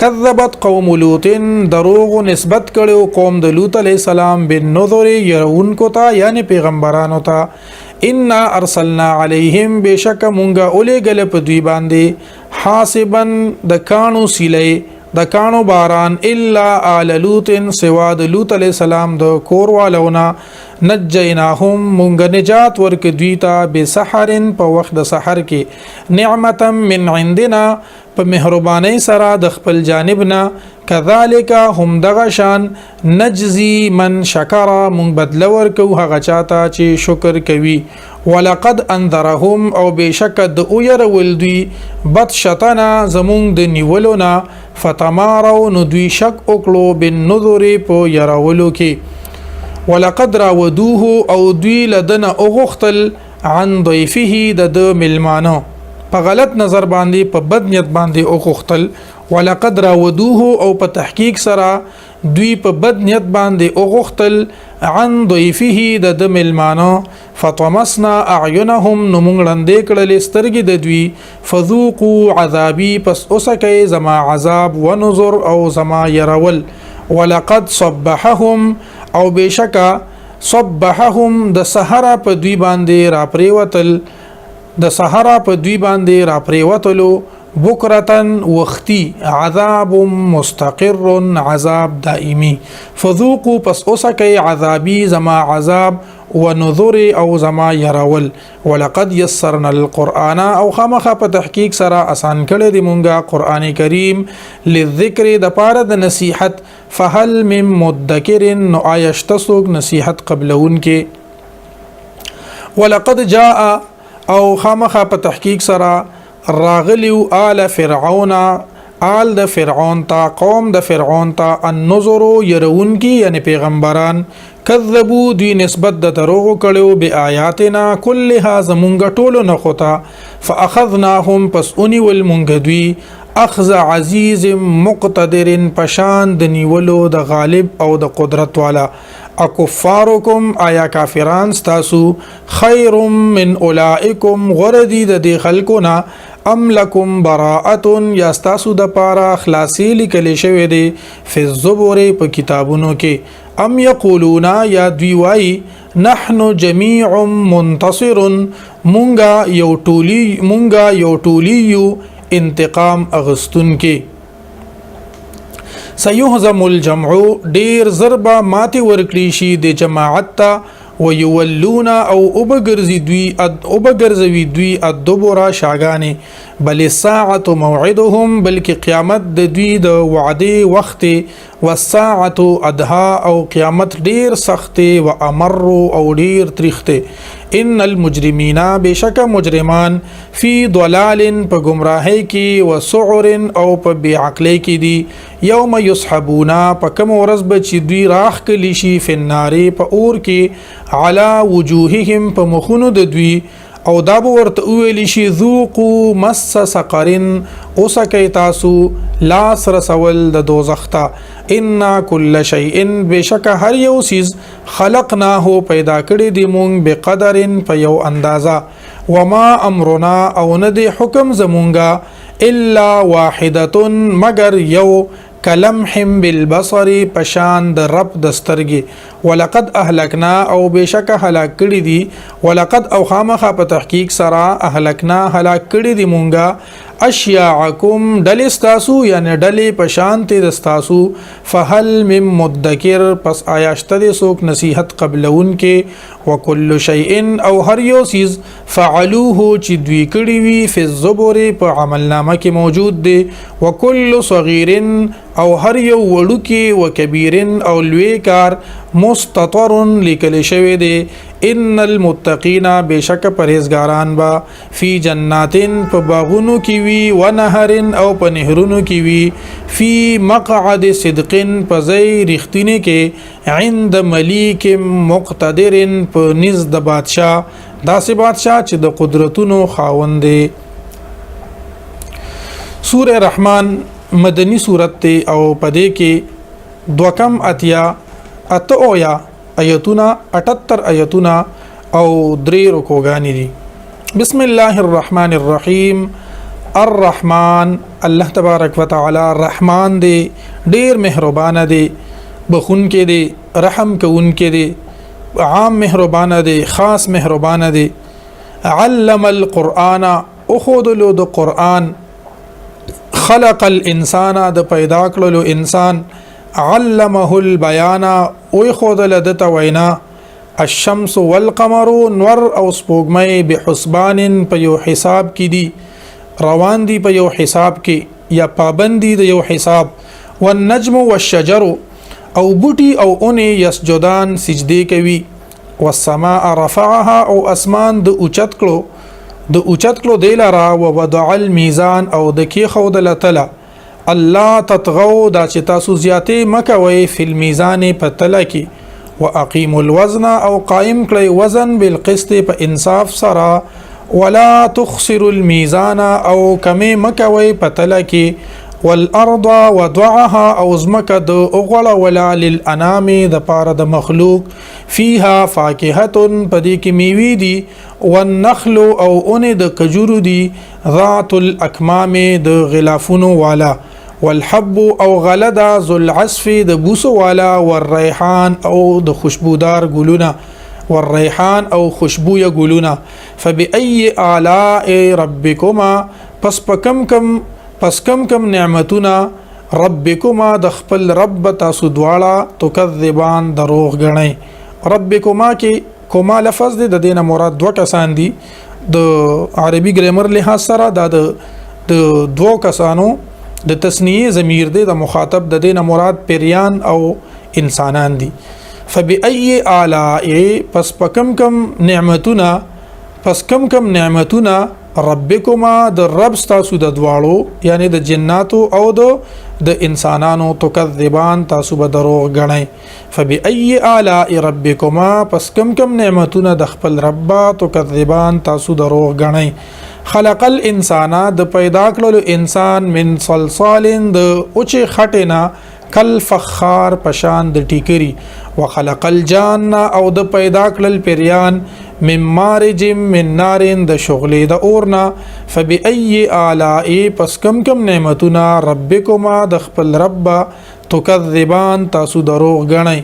کذبت قوم لوط، دروغ نسبت کړو قوم د لوط علی السلام، بالنذر يرونکو ته، یعنی پیغمبرانو ته. ان ارسلنا علیهم، بشک مونږه اولېګل په دوی باندې حاسبا د کانو سیلې، د کانو باران، الا آل لوط، سوا د لوط علی السلام د کور والونا. نجیناهم، مونږ نجات ورک دوی ته، بسحر په وخت د سحر کې، نعمتا من عندنا په مهرباني سره د خپل جانب نه. کذالک هم دغه شان، نجزي من شکر، مونږ بدله ورکو هغه چاته چې شکر کوي. ولقد انذرهم، او بشک د اويرول دوی، بطشتنا زمونږ د نیولو نه، فتمارو نو دوی شک وکړو، بالنذر په يرولو کې. ولقد راودوه، او دوی لدنه اوغختل، عن ضيفه د د ملمانو، په غلط نظر باندې، په بد نیت باندې اوغختل. ولقد راودوه، او په تحقیق سره دوی په بد نیت باندې اوغختل، عن ضيفه د د ملمانو، فطمسنا اعینهم، نو مونږ ړندې کړلې سترګې د دوی. فذوقوا عذابي، پس اوسکه زما عذاب، ونذر او زما يرول. ولقد صبحهم، او بشکا صبحهم د سحر په دوی باندې را پریوتل، د سحر په دوی باندې را پریوتلو، بکرتن وختی، عذاب مستقر عذاب دائمی. فذوقوا، پس اوسکه عذابی زما عذاب، ونذر او زما يرول. ولقد يسرنا القرآن، او خامخه په تحقیق سره آسان کړی دی مونږه قرآن کریم، للذکر د پاره د نصیحت، فهل من مدکر، نو آیا شته څوک نصیحت قبلونکي؟ ولقد جاء، او خامخه په تحقیق سره راغلیو، آل فرعون آل د فرعون ته، قوم د فرعون ته، النذر يرونکي، یعنی پیغمبران. کذبو، دوی نسبت د دروغ کړو، بیااتنا كلها زمونږ ټولو نښو ته. فاخذناهم، پس اونیول مونږ دوی، اخذ عزیز مقتدر پشان د نیولو د غالب او د قدرت والا. اکفارکم، آیا کافران ستاسو، خیر من اولائکم غوره دي د دې خلکو نه، ام لکم براءة، یا ستاسو د پاره خلاصي لیکل شوی دی، فی الزبر په کتابونو کې؟ ام یقولون، یا دوی وایي، نحن جميع منتصر، مونږه یو ټولی یو انتقام اغستون کې. سيهزم الجمع، ډیر ضربه ماتې ورکړي شي د جماعت ته، ويولون او وبګرځوي دوی، الدبر شاګانې. بل الساعة موعدهم، بلکې قیامت د دوی د وعدې وخت، والساعة ادها او قیامت ډیر سخت، و امر او ډیر تریخ. ان المجرمین، بشک مجرمان، فی ضلال په گمراهۍ کې، وسعر او په بی عقلۍ کې دي. یوم یسحبون، په کوم ورځ به چې دوی راخ کلی شي، فی النار په اور کې، علی وجوههم په مخونو د دوی، او دا به ورته وویل شي، ذوقوا مس سقر، اوسکئ تاسو لاس رسول د دوزخ ته. انا کل شیء، بشک هر یو څیز، خلقناه پیدا کړی دی مونږ، بقدر په یو اندازه. وما امرنا، او نه دی حکم زمونږه، الا واحده مگر یو، کلمح بالبصر پشان د رب د سترګې. ولقد اهلکنا، او بشک هلاک کړي دي، ولقد او خامخه په تحقیق سره، اهلکنا هلاک کړي دي مونږه، اشیاعکم ډلې ستاسو، یعنی ډلې پشان ته د ستاسو. فهل من مدکر، پس آیا شته دې څوک نصیحت قبلونکې؟ وکل شیء، او هر یو څیز، فعلوه چې دوی کړي وي، فی الزبر په عمل نامه کې موجود دی. وکل صغیر، او هر یو وړوکی، وکبیر او لوی کار، مستطر لیکل شوی دی. ان المتقین، بشک پرهیزګاران با، فی جنات په باغونو کې وي، ونهر او په نهرونو کې وي، فی مقعد صدق په ځای رښتینی کې، عند ملیک مقتدر په نزد د بادشاه، داسې بادشاه چې د قدرتونو خاوند دی. سوره رحمان مدني صورت ته او پدې کې دوه کم اتیا اته اویا ایتونه، 78 ایتونه او درې رکوګانې دي. بسم الله الرحمن الرحیم. الرحمن، الله تبارک وتعالی رحمان دی، ډیر مهربان دی، بخون کې دی، رحم کوون کې دی، عام مهربان دی، خاص مهربان دی. علم القرآن، اخذلو د قرآن. خلق الانسان، د پیدا کړلو انسان. علمه البیان، او خودل د توینا. الشمس والقمر، نور او سپوږمۍ، بحسبان، په یو حساب کې دي، روان دي په یو حساب کې یا پابند دي د یو حساب. والنجم والشجر، او بوټي او اونې، یسجدان، سجدې کوي. والسماء رفعها، او اسمان د اوچت کړو، د اوچت کړو دی لرا. ووضع الميزان، او د کې خودله تله. الله تطغوا، دا چې تاسو زیاتې مکوئ، فی المیزان، په تله کې. واقیموا الوزن، او قائم کړئ وزن، بالقسط، په انصاف سره. ولا تخسروا الميزان، او کمې مکوئ په تله کې. والارض وضعها، او زمکه د اوغړوله، للانام، د پاره د مخلوق. فيها فاکهه، په دې کې میوې دي. والنخل، او اونې د کجورو دي، ذات الاکمام، د غلافونو والا. والحب، او غله ده، ذو العصف، د بوسو والا. والریحان، او د خوشبودار ګلونه. والریحان، او خوشبویه ګلونه. فبأي آلاء ربکما، پس په کم کم، پس کم کم نعمتونه، ربکما، د خپل رب تاسو دواړه، تکذبان، دروغ ګڼئ؟ ربکما کې کوما لفظ دی، د دینه مراد دوه کسان دي. د عربي ګرامر لحاظ سره دا د دوو کسانو د تسنیه ضمیر دی، د مخاطب. د دینه مراد پیریان او انسانان دي. فبأي آلاء، پس په کم کم نعمتونه، پس کم کم نعمتونه، ربکما، د رب ستاسو د دواړو، یعنی د جناتو او د انسانانو، تکذبان، تاسو به دروغ ګڼئ؟ فبأي آلاء ربکما، پس کم کم نعمتونه د خپل رب، تکذبان، تاسو دروغ ګڼئ؟ خلق الانسان، د پیدا کړلو انسان، من صلصال، د اوچې خټې نه، کل فخار، پشان د ټیکری. وخلق الجان، او د پیدا کړل پریان، من مارج من نار، د شغلې د اورنا. فبأي آلاء، پس کم کم نعمتونه، ربکما، د خپل رب، تکذبان، تاسو دروغ ګڼئ؟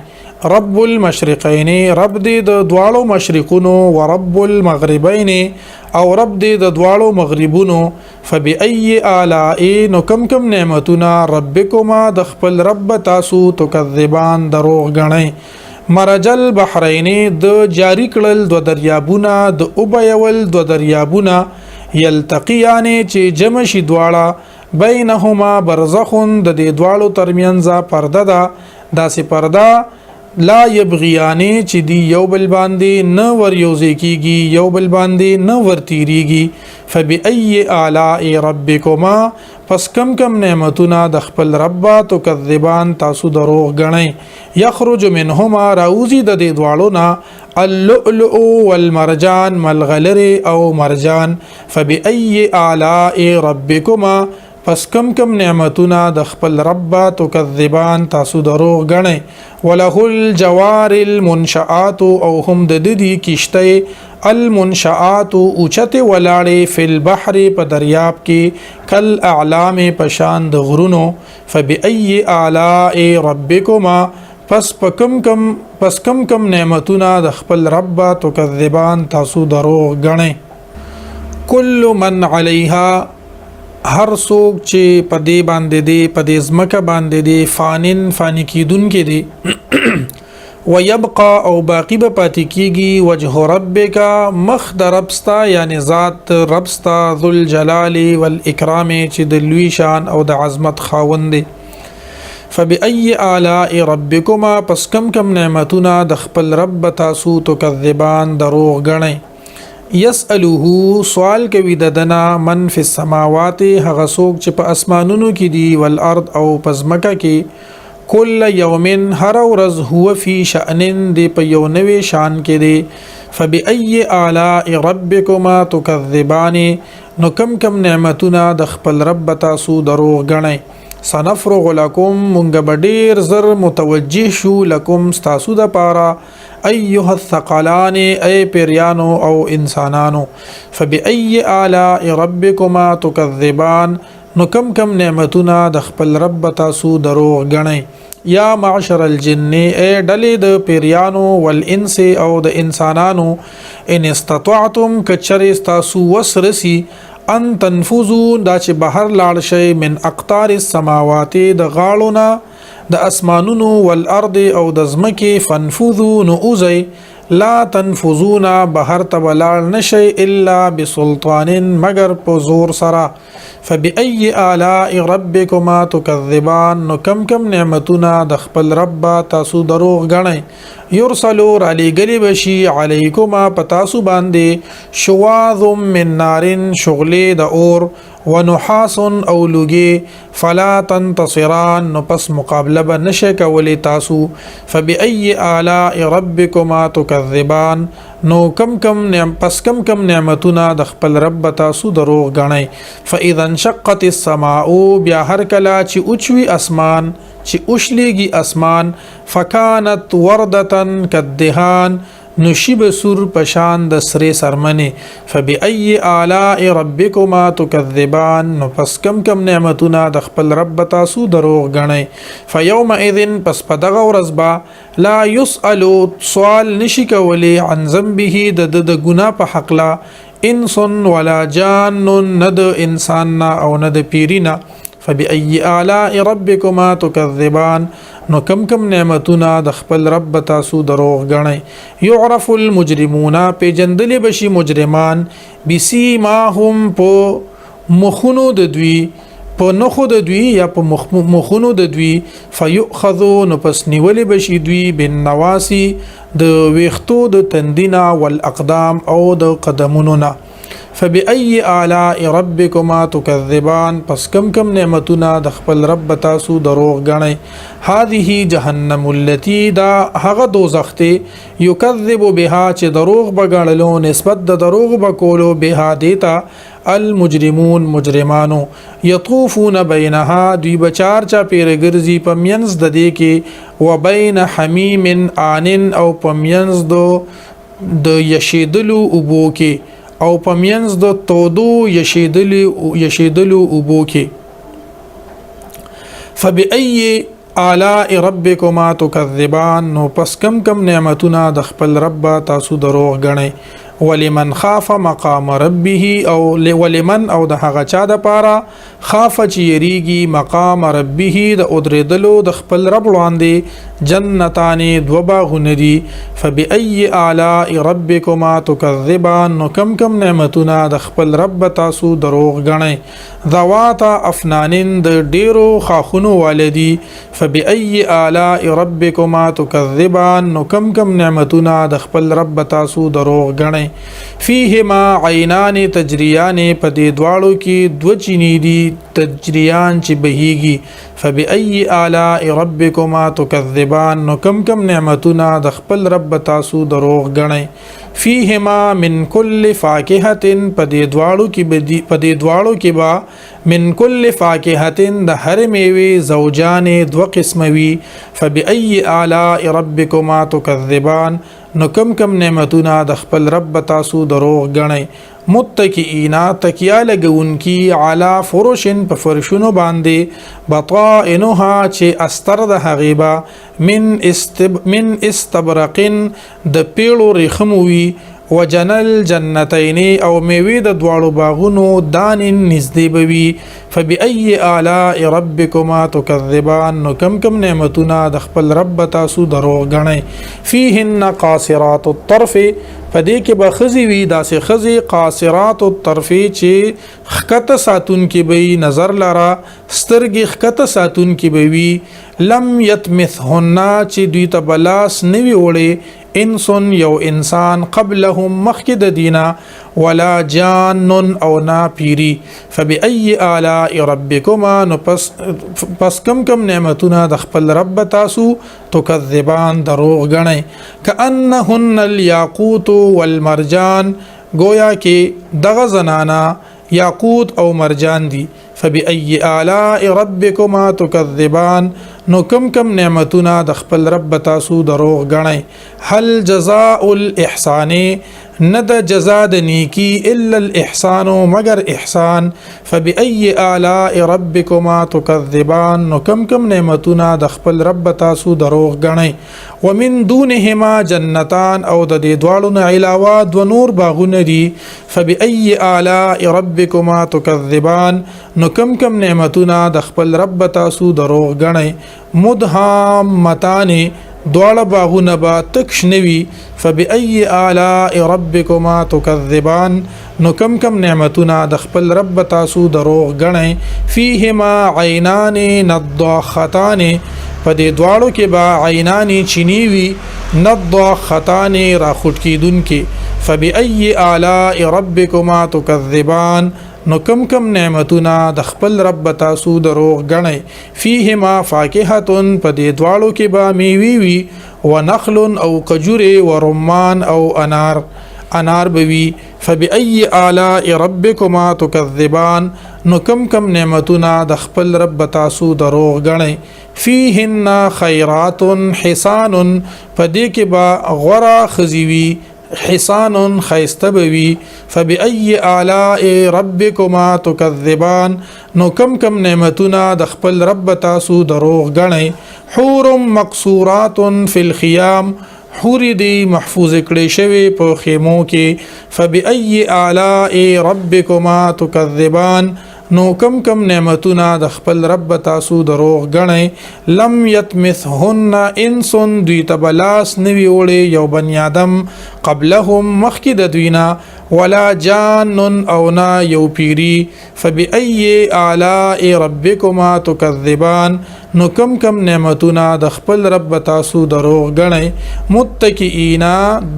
رب المشرقین، رب دې د دواړو مشرقونو، ورب المغربین، او رب دې د دواړو مغربونو. فبأي آلاء، نو کم کم نعمتونه، ربکما، د خپل رب تاسو، تکذبان، دروغ ګڼئ؟ مرج البحرین، د جاری کړل دو دریابونه، د اوبیول دو دریابونه، یلتقیان، چې جمع شي دواړه. بینهما برزخ، د دې دواړو ترمنځ پرده ده، داسې پرده، لا یبغیان، چې دی یو بل باندې نه ور یوځای کیږي، یو بل باندې نه ور تیریږي. فبأي آلاء ربکما، پس کم کم نعمتونه د خپل رب، تکذبان، تاسو دروغ ګڼئ؟ یخرج منهما، راوزی د دې دواړو نه، اللؤلؤ والمرجان، ملغلرې او مرجان. فبأي آلاء ربکما، پس کم کم نعمتونه د خپل رب، تکذبان، تاسو دروغ ګڼئ؟ وله الجوار المنشآت، او هم د دې کشته، المنشآت، اوچته ولاړې، فی البحر، په دریاب کې، کل اعلام، پشان د غرونو. فبأي آلاء ربکما، پس په کم کم، پس کم کم نعمتونه د خپل رب، تکذبان، تاسو دروغ ګڼئ؟ کل من علیها، هر څوک چې په دې باندې دی، په دې ځمکه باندې دی، فانن، فانی کیدونکې دی. ويبقى، او باقی به پاتې کیږي، وجه ربک، مخ د رب ستا، یعنی ذات رب ستا، ذو الجلال والاکرام، چې د لوی شان او د عظمت خاوند دی. فبأي آلاء ربکما، پس کم کم نعمتونه د خپل رب تاسو، تکذبان، دروغ ګڼئ؟ یسأله، سوال کوي د دنا، من فی السماوات، هغه څوک چې په اسمانونو کې دي، والارض، او په ځمکه کې، کل یوم، هر ورځ، هو فی شأن، دی په یو نوې شان کې دی. فبأي آلاء ربکما تکذبان، نو کم کم نعمتونه د خپل رب تاسو دروغ ګڼئ؟ سنفرغ لکم، مونږ به ډیر زر متوجه شو، لکم ستاسو د پاره، ایها الثقلان، ای پیریانو او انسانانو. فبأي آلاء ربکما تکذبان، نو کم کم نعمتونه د خپل رب تاسو دروغ ګڼئ؟ یا معشر الجن، ای ډلې د پیریانو، والانس، او د انسانانو، ان استطعتم، کچری تاسو وسرسی، ان تنفذو، دا چې بهر لاړ شئ، من اقطار السماوات، د غاړو نه د اسمانونو، والارض، او د ځمکې، فنفذو، نو اوځئ، لا تنفذون، بهر ته ولاړ نشئ، الا بسلطان، مگر په زور سره. فبأي آلاء ربكما تكذبان، نو کم کم نعمتونه د خپل رب تاسو دروغ ګڼئ؟ یرسلو، را لېږلي به شي، علیکما، په تاسو باندې، شواظ من نار، شغلې د اور، ونحاس، او لوګي، فلا تنتصران، نو پس مقابله به نشئ کولی تاسو. فبأي آلاء ربكما تكذبان، نو کم کم نعم پس کم کم نعمتونه د خپل رب تاسو دروغ ګڼئ؟ فاذا انشقت السماء، بیا هر کله چې اوچوي اسمان، چې اوشلیږي اسمان، فکانت وردة کالدهان، نو شي به سور پشان د سرې سرمنې. فبأي آلاء ربكما تكذبان، نو پس کم کم نعمتونه د خپل رب تاسو دروغ ګڼئ؟ فیومئذ، پس په دغه ورځ به، لا يسأل، سوال نشي کولی، عن ذنبه، د د ګناه په حقله، انس ولا جان، نه د انسان نه او نه د پیری نه. فبأي آلاء ربكما تكذبان، نو کم کم نعمتونه د خپل رب تاسو دروغ ګڼئ؟ يعرف المجرمون، پیجندلی بشي مجرمان، بسیماهم، په مخونو د دوی، په نخو د دوی یا په مخونو د دوی، فیؤخذو، نو پس نیولې بشي دوی، بالنواصي، د ویختو د تندینا، والاقدام، او د قدمونو نه. فبأي آلاء ربكما تكذبان، پس کم کم نعمتونه د خپل رب تاسو دروغ ګڼئ؟ هذه جهنم التي، دا هغه دوزخ دی، يكذب بها، چې دروغ به ګڼلو، نسبت د دروغ به کولو، بها، دیتا، المجرمون، مجرمانو. یطوفون بینها، دوی به چار چا پیر ګرځي په مینځ د دې کې، وبین حمیم آن، او په مینځ د یشیدلو اوبو کې، او په مینځ د تودو یشیدلو اوبو کې. فبأي آلاء ربكما تكذبان، نو پس کم کم نعمتونه د خپل رب تاسو دروغ ګڼئ؟ ولمن خاف مقام ربه، او ولمن، او د هغه چا د پاره، خاف، چې یریږي، مقام ربه، د ادریدلو د خپل رب وړاندې، جنتان، دو باغونه دي. فبأي آلاء ربكما تكذبان، نو کم کم نعمتونه د خپل رب تاسو دروغ ګڼئ؟ ذواتا افنان، د ډیرو خاخونو والدي. فبأي آلاء ربكما تكذبان، نو کم کم نعمتونه د خپل رب تاسو دروغ ګڼئ؟ فیهما عینان تجریان، په دې دواړو کې دو چینې دي، تجریان، چې بهیږي. فبأي آلاء ربكما تكذبان، نو کم کم نعمتونه د خپل رب تاسو دروغ ګڼئ؟ فیهما من کل فاکهة، په دې دواړو کې بدی، په دې دواړو کې با، من کل فاکهة، د هر میوې، زوجان، دو قسمه وي. فبأي آلاء ربكما تكذبان، نو کم کم نعمتونه د خپل رب تاسو دروغ ګڼئ؟ متکئینا، تکیا لګونکي، علی فرش، په فرشونو باندې، بطائنها، چې استر د هغې به، من استبرق، د پیړو رخمو وي، وجنل جنتین، او میوې د دواړو باغونو، دان، نږدې به وي. فبأي آلاء ربكما تكذبان، نو کم کم نعمتونه د خپل رب تاسو دروغ ګڼئ؟ فیهن قاصرات الطرف، په دې کې به ښځې وي، داسې ښځې، قاصرات الطرف، چې ښکته ساتونکې به وي نظر لره، سترګې ښکته ساتونکې به وي، لم یطمثهن، چې دوی ته به لاس نه وي وړی، انس، یو انسان، قبلهم، مخکې د دینه، ولا جان، او نا پیری. فبأي آلاء ربكما، نو پس کم کم نعمتونه د خپل رب تاسو تکذبان، دروغ ګڼئ؟ کأنهن الياقوت والمرجان، گویا کې دغه زنانا یاقوت او مرجان دي. فبأي آلاء ربكما تكذبان نو کم کم نعمتونه د خپل رب تاسو دروغ ګڼئ. هل جزاء الاحسان نه د جزا د نیکی الا الاحسان مگر احسان. فبأي آلاء ربكما تكذبان نو کم کم نعمتونه د خپل رب تاسو دروغ ګڼئ. ومن دونهما جنتان او د دې دواړو نه علاوه دوه نور باغونه دي. فبأي آلاء ربكما تكذبان نو کم کم نعمتونه د خپل رب تاسو دروغ ګڼئ. مدهامتان دواړه باغونه به تک شنه وي. فبأي آلاء ربكما تكذبان نو کم کم نعمتونه د خپل رب تاسو دروغ ګڼئ. فيهما عینان نضاختان په دې دواړو کې به عینان چینی وي، نضاختان راخوټ کېدونکي. فبأي آلاء ربكما تكذبان نو کم کم نعمتونه د خپل رب تاسو دروغ ګڼئ. فيهما فاکهة په دې دواړو کې به میوې وي، ونخل او کجورې، ورمان او انار، انار به وي. فبأي آلاء ربكما تكذبان نو کم کم نعمتونه د خپل رب تاسو دروغ ګڼئ. فيهن خیرات حسان په دې کې به غوره ښځې وي، حسان ښایسته به وي. فبأي آلاء ربكما تكذبان نو کم کم نعمتونه د خپل رب تاسو دروغ ګڼئ. حور مقصورات فی الخیام حورې دي محفوظ کړې شوې په خیمو کې. فبأي آلاء ربكما تكذبان نو کم کم نعمتونه د خپل رب تاسو دروغ ګڼئ. لم یتمثهن انس دوی ته به لاس نه وي وړی یو بني آدم قبلهم مخکې د دوی نه، ولا جان او نه یو پیری. فبأي آلاء ربكما تكذبان نو کم کم نعمتونه د خپل رب تاسو دروغ ګڼئ. متکئین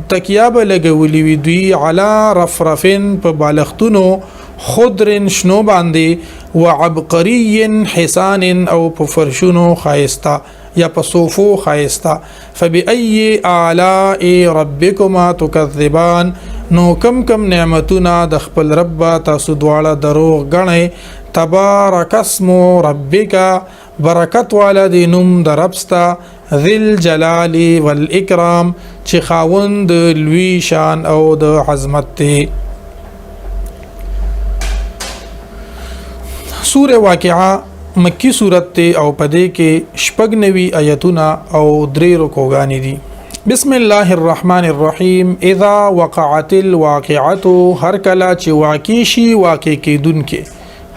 تکیا به لګولي وي دوی علی رفرف په بالښتونو خضر شنو باندې، وعبقري حسان او په فرشونو ښایسته یا په صوفو ښایسته. فبأي آلاء ربكما تكذبان نو کم کم نعمتونه د خپل رب تاسو دواړه دروغ ګڼئ. تبارک اسم ربک برکت والا دی نوم د رب ستا، ذی الجلال والاکرام چې خاوند لوی شان او د عظمت دی. سوره واقعه مکی صورت ته او پدې کې 96 آیتونه او 3 رکوګانې دي. بسم الله الرحمن الرحیم. اذا وقعت الواقعه هر کله چې واقع شي واقع کېدونکې،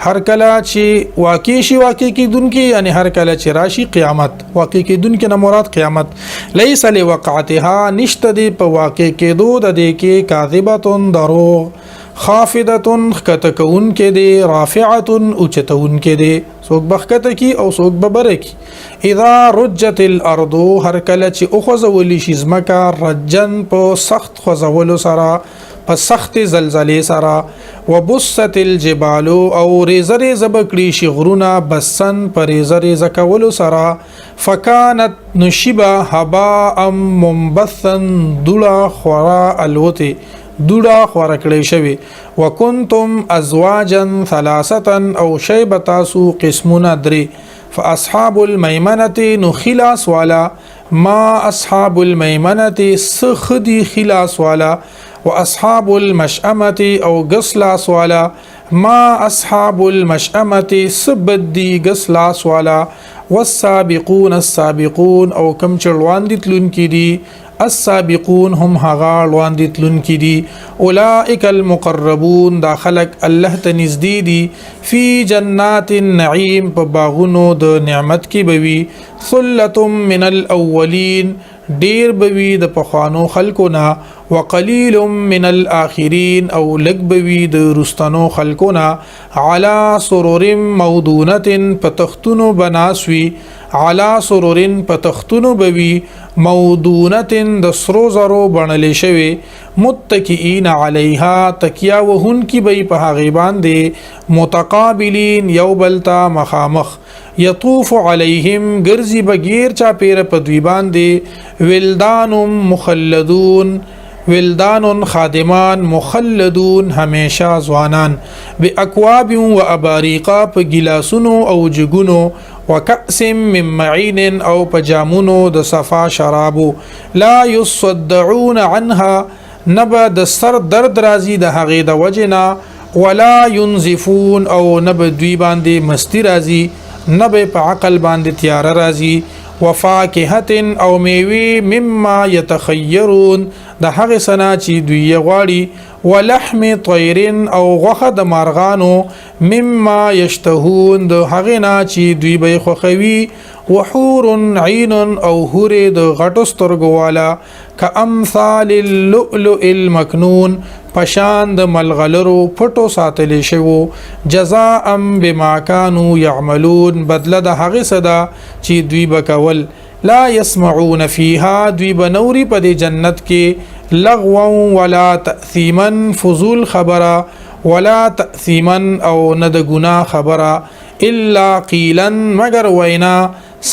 هر کله چې واقع شي واقع کېدونکې، یعنی هر کله چې راشي قیامت. واقع کېدونکې نه مراد قیامت. لیس لوقعتها نشته دی په واقع کېدو د دې کې کاذبة دروغ، خافضة ښکته کوونکې دی، رافعة اوچتوونکې دی، څوک به ښکته کي او څوک به بره کي. اذا رجت الارض هر کله چې وخوځولی شي ځمکه، رجن په سخت خوځولو سره، په سختې زلزلې سره، وبست الجبال او ریزه ریزه به کړي شي غرونه، بسن په ریزه ریزه کولو سره، فکانت نشیبه هباء منبثا دوړه خورا الوتې، دوړه خوره کړې شوې. وکنتم ازواجا ثلاثة او شی به تاسو قسمونه درې. فاصحاب المیمنة نو خلاص والا، ما اصحاب الميمنة سخدي خلاص والا، واصحاب المشأمة او ګس والا، ما اصحاب المشأمة سبدي ګس لاس والا، والسابقون السابقون او کم چې وړاندې تلونکي دي، السابقون هم هغه وړاندې تلونکي دي، اولئک المقربون دا خلق الله ته نږدې دي، فی جنات النعیم په باغونو د نعمت کې به وي، ثلة من الاولین ډیر به وي د پخوانو خلکو نه، وقلیل من الاخرین او لږ به وي د وروستنو خلکو نه، علی سرر موضونة په تختونو به ناست وي، علی سرر په تختونو به وي، موضونة د سرو زرو بڼلې شوې، متکئین علیها تکیا وهونکي به په هغې باندې، متقابلین یو بل ته مخامخ، یطوف علیهم ګرځي به ګیر چاپېره په دوی باندې، ولدان مخلدون، ولدان خادمان مخلدون همیشه ځوانان، باکواب و اباریقا په ګلاسونو او جګونو، وکأس من معین او په جامونو د صفا شرابو، لا يصدعون عنها نبا د سر درد راځي د هغې د وجې نه، ولا ينزفون او نه به دوی باندې مستی راځي، نه به په عقل باندې تیاره راځي، وفاکهة او میوې مما یتخیرون د هغې سنا چې دوی یې غواړي، ولحم طیر او غوښه د مارغانو مما یشتهون د هغې نه چې دوی به یې خوښوي، وحور عین او حورې د غټو سترګو والا، کامثال اللؤلؤ المکنون پشان د ملغلرو پټو ساتلی شوو، جزاء بما كانوا يعملون بدله د هغې څه ده چې دوی به کول، لا يسمعون فيها دوی به نوري په دې جنت کې لغوا ولا تأثیما فضول خبره، ولا تأثیما او نه د ګناه خبره، الا قیلا مگر وینا،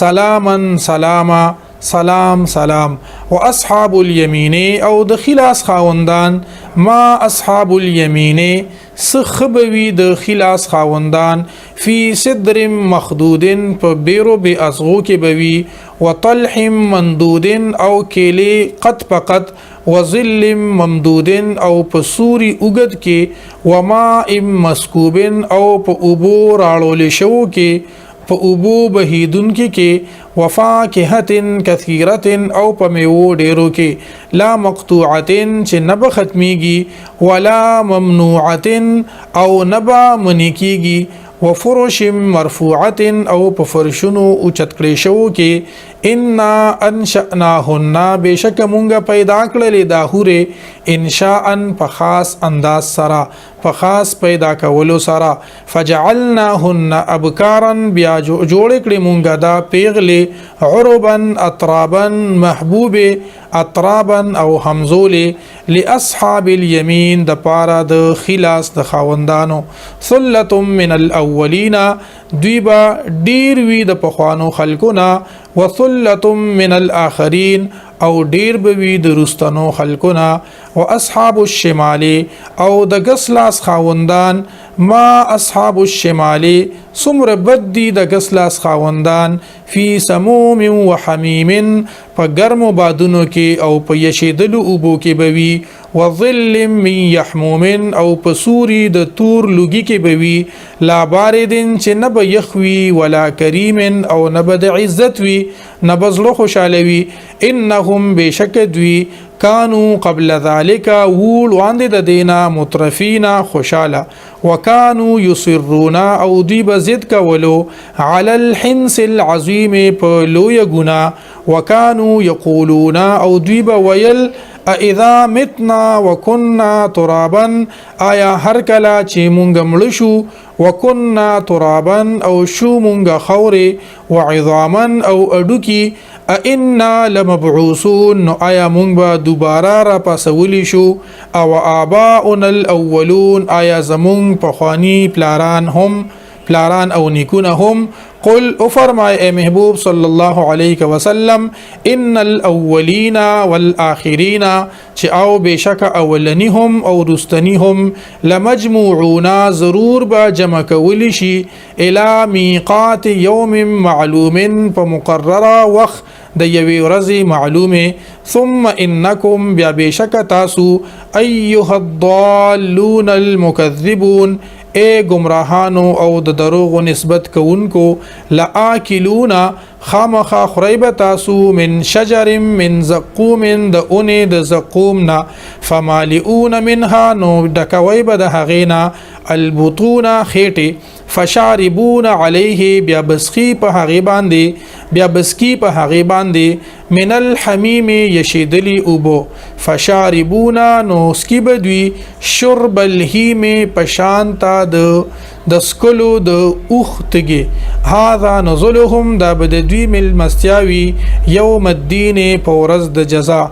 سلاما سلاما سلام سلام. واصحاب اليمين او د خلاص خاوندان، ما اصحاب اليمين سخبوي د خلاص خاوندان، فی صدر مخدود په بیرو بے ازغو کې بوي، وطلح مندود او کیلې قط په قط، وظل ممدود او په سوري اوږد کې، وماء مسکوب او په اوبو راړول شوو کې، په اوبو بهیدونکي کې، وفاکهة کثیرة او په میوو ډیرو کې، لا مقطوعة چې نه به ختمیږي، ولا ممنوعة او نه به منع کیږي، وفرش مرفوعة او په فرشونو اوچت کړی شوو کې، انا انشأناهن بېشکه مونږ پیدا کړلې دا حورې انشاء په خاص انداز سره، په خاص پیدا کولو سره، فجعلناهن ابکارا بیا جوړ کړې مونږ دا پیغلې، عربا اترابا محبوبې، اترابا او همزولې، لاصحاب الیمین د پاره د خلاص د خاوندانو، ثلة من الاولین دوی به ډیر وي د پخوانو خلکو نه، وثلة من الاخرین او ډیر به وي د رستنو خلکو نه، واصحاب الشمال او د ګسلاس خاوندان، ما اصحاب الشمال څومره بد دي د ګسلاس خاوندان، فی سموم وحمیم په ګرمو بادونو کې او په یشیدلو اوبو کې به وي، وظل من یحموم او په سوري د تور لوګي کې به وي، لا بارد چې نه به یخ وي، ولا کریم او نه به د عزت وي، نه به زړه خوشحاله وي، انهم بېشکه دوی کانو قبل ذلک وو وړاندې د دینه مترفین خوشحاله، وکانو یصرون او دوی به ضد کولو علی الحنس العظیم په لویه ګناه، وکانو یقولون او دوی به ویل اذا متنا وکنا ترابا آیا هر کله چې مونږ مړه شو، وکنا ترابا او شو مونږ خاورې، وعظاما او اډوکي، ائنا لمبعوثون نو آیا مونږ به دوباره راپاسولی شو، او آباؤنا الاولون آیا زمونږ پخواني پلاران هم، پلاران او نیکونه هم. قل افرمای اے محبوب صلی الله علیه وسلم ان الاولین والآخرین چې او بشک اولنی هم او رستنی هم لمجموعون ضرور به جمع کولی شي الی میقات یوم معلوم په مقرره وخت د یوې ورځې معلومې، ثم انکم بیا بشک تاسو ایها الضالون المکذبون اے گمراهانو او د دروغو نسبت کوونکو، لآکلون خامخا خورئ به تاسو من شجر من زقوم د اونې د زقوم نه، فمالئون منها نو ډکوئ به د هغې نه البطون خېټې، فشاربون علیه بیا بسخي په هغې باندې، بیا بسکی په هغې باندې من الحمیم یشیدلی اوبو، فشاربون نو سکی به دوی شرب الهیم په شان ته د سکلو د اوښ تږي، هذا نزلهم دا به د دوی مېلمستیا وي یوم الدین په ورځ د جزا،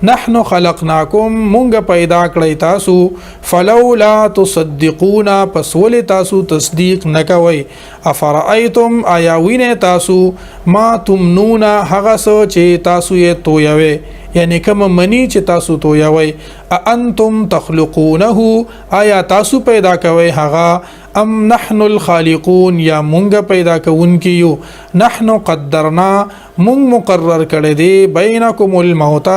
نحن خلقناکم مونږ پیدا کړی تاسو، فلولا تصدقون پس ولې تاسو تصدیق نه کوئ، افرأیتم آیا وینئ تاسو ما تمنون هغه څه چې تاسو یې تویوئ، یعنی کومه منی چې تاسو تویوي. انتم تخلقونه، آیا تاسو پیدا کوي هغه؟ ام نحن الخالقون، یا مونږ پیدا کوونکي یو؟ نحن قدرنا، مونږ مقرر کړی دی، بینکم الموت،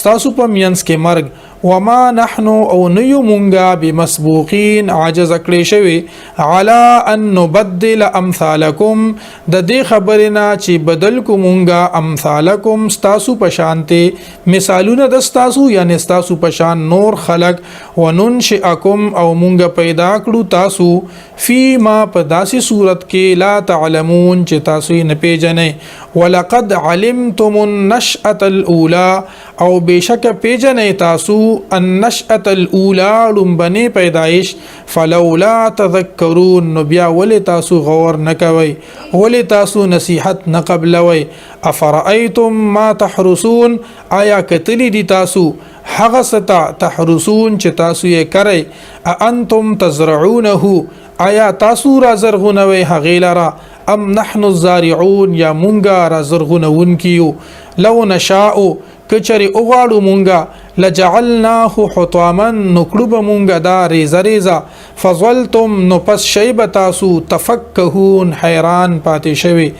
ستاسو په مینځ کې مرګ، وما نحن، او نه یو مونږه، بمسبوقین، عاجز کړی شوی، علی ان نبدل امثالکم، د دې خبرې نه چې بدل کو مونږه، امثالکم، ستاسو په شانته، مثالونه د ستاسو، یعنی ستاسو په شان نور خلق، وننشئکم، او مونږه پیدا کړو تاسو، فیما، په داسې صورت کې، لا تعلمون، چې تاسو یې نه پیژنئ. ولقد علمتم النشأة الاولى، او بشک پیژنئ تاسو، النشأة الاولى، لومبني پیدایش، فلولا تذکرون، نو بیا ولې تاسو غور نه کوئ؟ ولې تاسو نصیحت نه قبلوئ؟ افرأیتم ما تحرسون، آیا کتلی دي تاسو هغه ستا، تحرسون، چې تاسو یې کرئ؟ انتم تزرعونه، آیا تاسو را زرغونوئ هغې لره؟ ام نحن الزارعون، یا مونږه را زرغونوونکي یو؟ لو نشاء، کچری وغواړو مونږه، لجعلناه حطاما، نو کړو به مونږه دا ریزه ریزه، فظلتم، نو پس شی به تاسو، تفکهون، حیران پاتې شوي.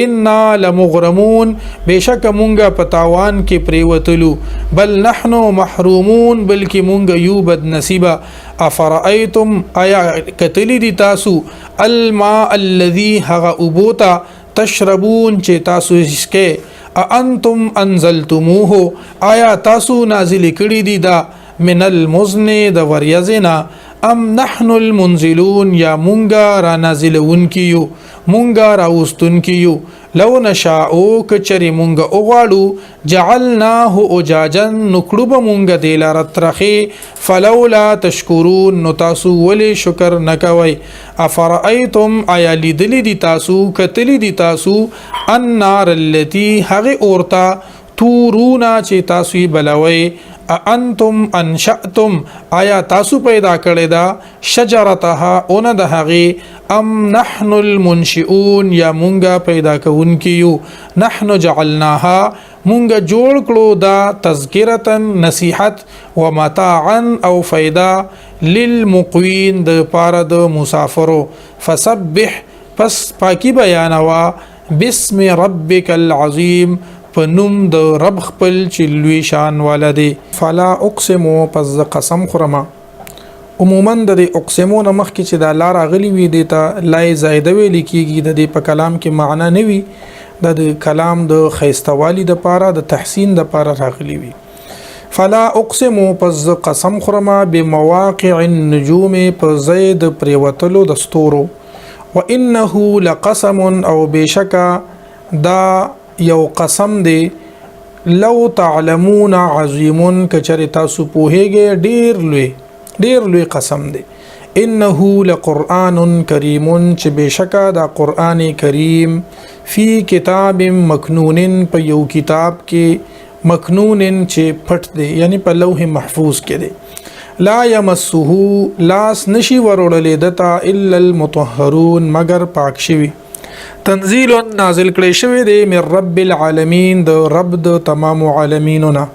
انا لمغرمون، بېشکه مونږه په تاوان کې پریوتلو. بل نحن محرومون، بلکې مونږ یو بد نصیبه. افرأیتم، آیا کتلی دي تاسو، الماء الذي، هغه اوبو ته، تشربون، چې تاسو څښئ؟ انتم انزلتموه، آیا تاسو نازل کړی دی دا، من المزن، د وریځې؟ ام نحن المنزلون، یا مونږه را نازلونکي یو، مونږه راوستونکي یو؟ لو نشاء، کچری مونږه وغواړو، جعلناه اجاجا، نو کړو به مونږه دې لره ترخې، فلولا تشکرون، نو تاسو ولې شکر نه کوئ؟ افرأیتم، آیا لیدلی دي تاسو، کتلی دي تاسو، النار التي، هغې اورته، تورونا، چې تاسو یې بلوئ؟ انتم انشأتم، آیا تاسو پیدا کړی دا، شجرتها، اونه د هغې؟ ام نحن المنشئون، یا مونږه پیدا کوونکي یو؟ نحن جعلناها، مونږه جوړ کړو دا، تذکرتا، نصیحت، ومتاعا، او فیدا، للمقوین، د پاره د مسافرو. فسبح، پس پاکی بیانوا، بسم ربک العظیم، په نوم د رب خپل چې لوی شان والا دی. فلا اقسم، پس زه قسم خورم. عموما د دې اقسمو نه مخکې چې دا لا راغلی وي، دې ته لای زایده ویل کېږي. د دې په کلام کې معنا نه وي، د کلام د ښایستهوالي دپاره، د تحسین دپاره راغلی وي. فلا اقسم، پس زه قسم خورم، بمواقع النجوم، په ځای د پرېوتلو د ستورو، وانه لقسم، او بېشکه دا یو قسم دی، لو تعلمون عظیم، کچری تاسو پوهیږئ، ډیر لوی، ډیر لوی قسم دی. انه لقرآن کریم، چې بېشکه دا قرآن کریم، فی کتاب مکنون، په یو کتاب کې، مکنون، چې پټ دی، یعنی په لوح محفوظ کې دی. لا یمسه، لاس نشي وروړلی دتا، الا المطهرون، مګر پاک شوي. تنزیل، نازل کړی شوی دی، من رب العالمین، د رب د تمام عالمینو نه.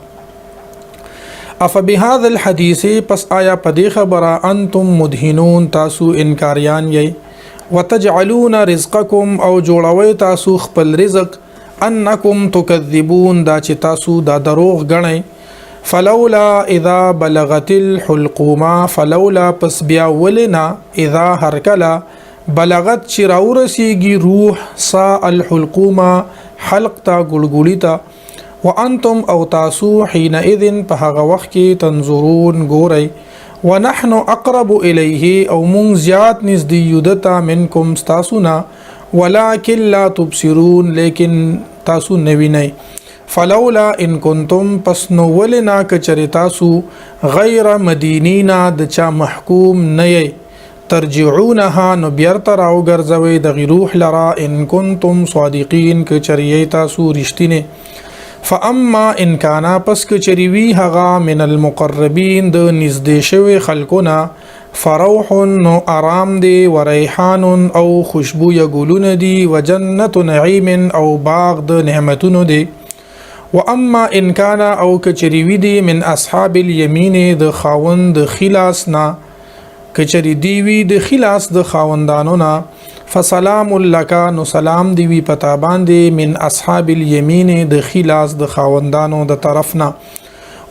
افبهذا الحدیث، پس آیا په دې خبره، انتم مدهنون، تاسو انکاریان یئ؟ وتجعلون رزقکم، او جوړوي تاسو خپل رزق، انکم تکذبون، دا چې تاسو دا دروغ ګڼئ. فلولا اذا بلغت الحلقوما، فلولا، پس بیا ولنا، اذا، هرکله، بلغت، چې راورسیږي، روح سا، الحلقوما، حلق ته، ګلګولی ته، وانتم، او تاسو، حينئذ، په هغه وخت کې، تنظرون، ګورئ. ونحن اقرب الیه، او مونږ زیات نږدې یو دته، منکم، ستاسو نه، ولكن لا تبصرون، لیکن تاسو نه وینئ. فلولا ان کنتم، پس نو ولنا کچری تاسو، غیر مدینینا، د چا محکوم نه یئ، ترجعونها، نو بیرته راوګرځوئ دغې روح لره، ان کنتم صادقین، کچری یئ تاسو رښتیني. فاما ان کانا، پس کچری وي هغه، من المقربین، د نږدې شوي خلکو نه، فروح، نو آرام دی، وریحان، او خوشبویه ګلونه دي، وجنت نعیم، او باغ د نعمتونو دی. واما ان کان، او کچری وی دی، من اصحاب الیمین، د خاوند خلاص نه، کچری دی وی د خلاص د خاوندانو نه، فسلام لک، نو سلام دی وی پتا باندې، من اصحاب الیمین، د خلاص د خاوندانو د طرف نه.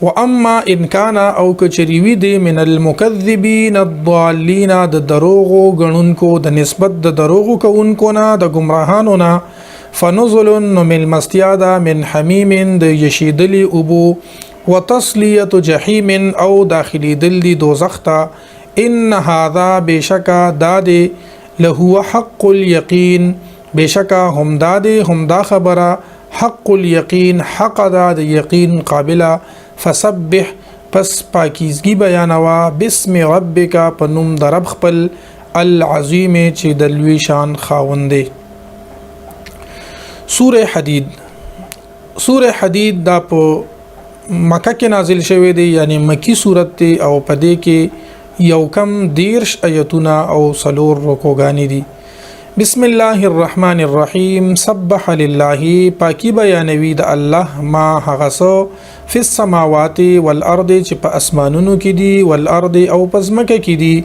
واما ان کان، او کچری وی دی، من المکذبین الضالین، د دروغو غنونکو، د نسبت د دروغو کوونکو نه، د گمراهانو نه، فنزل، نو ملمستیا ده، من حمیم، د یشیدلی اوبو، وتصلیه جحیم، او داخلي دل دی دوزخ ته. ان هذا، بشکا دا دی، له حق الیقین، بشکا هم دا دی، هم دا خبره، حق الیقین، حق دا د یقین قابله. فسبح، پس پاکیزگی بیانوا، بسم ربک، په نوم د رب خپل، العظیم، چې د لوی شان خاوند دی. سوره حدید. سوره حدید دا په مکه کې نازل شوی دی، یعنی مکی صورت دی، او په دې کې یو کم 30 ایتونه او 4 رکوګانی دي. بسم الله الرحمن الرحیم. سبح لله، پاکی بیانوي د الله، ما هغه څه، فی السماوات والارض، چې په اسمانونو کې دي، والارض، او په ځمکه کې دي،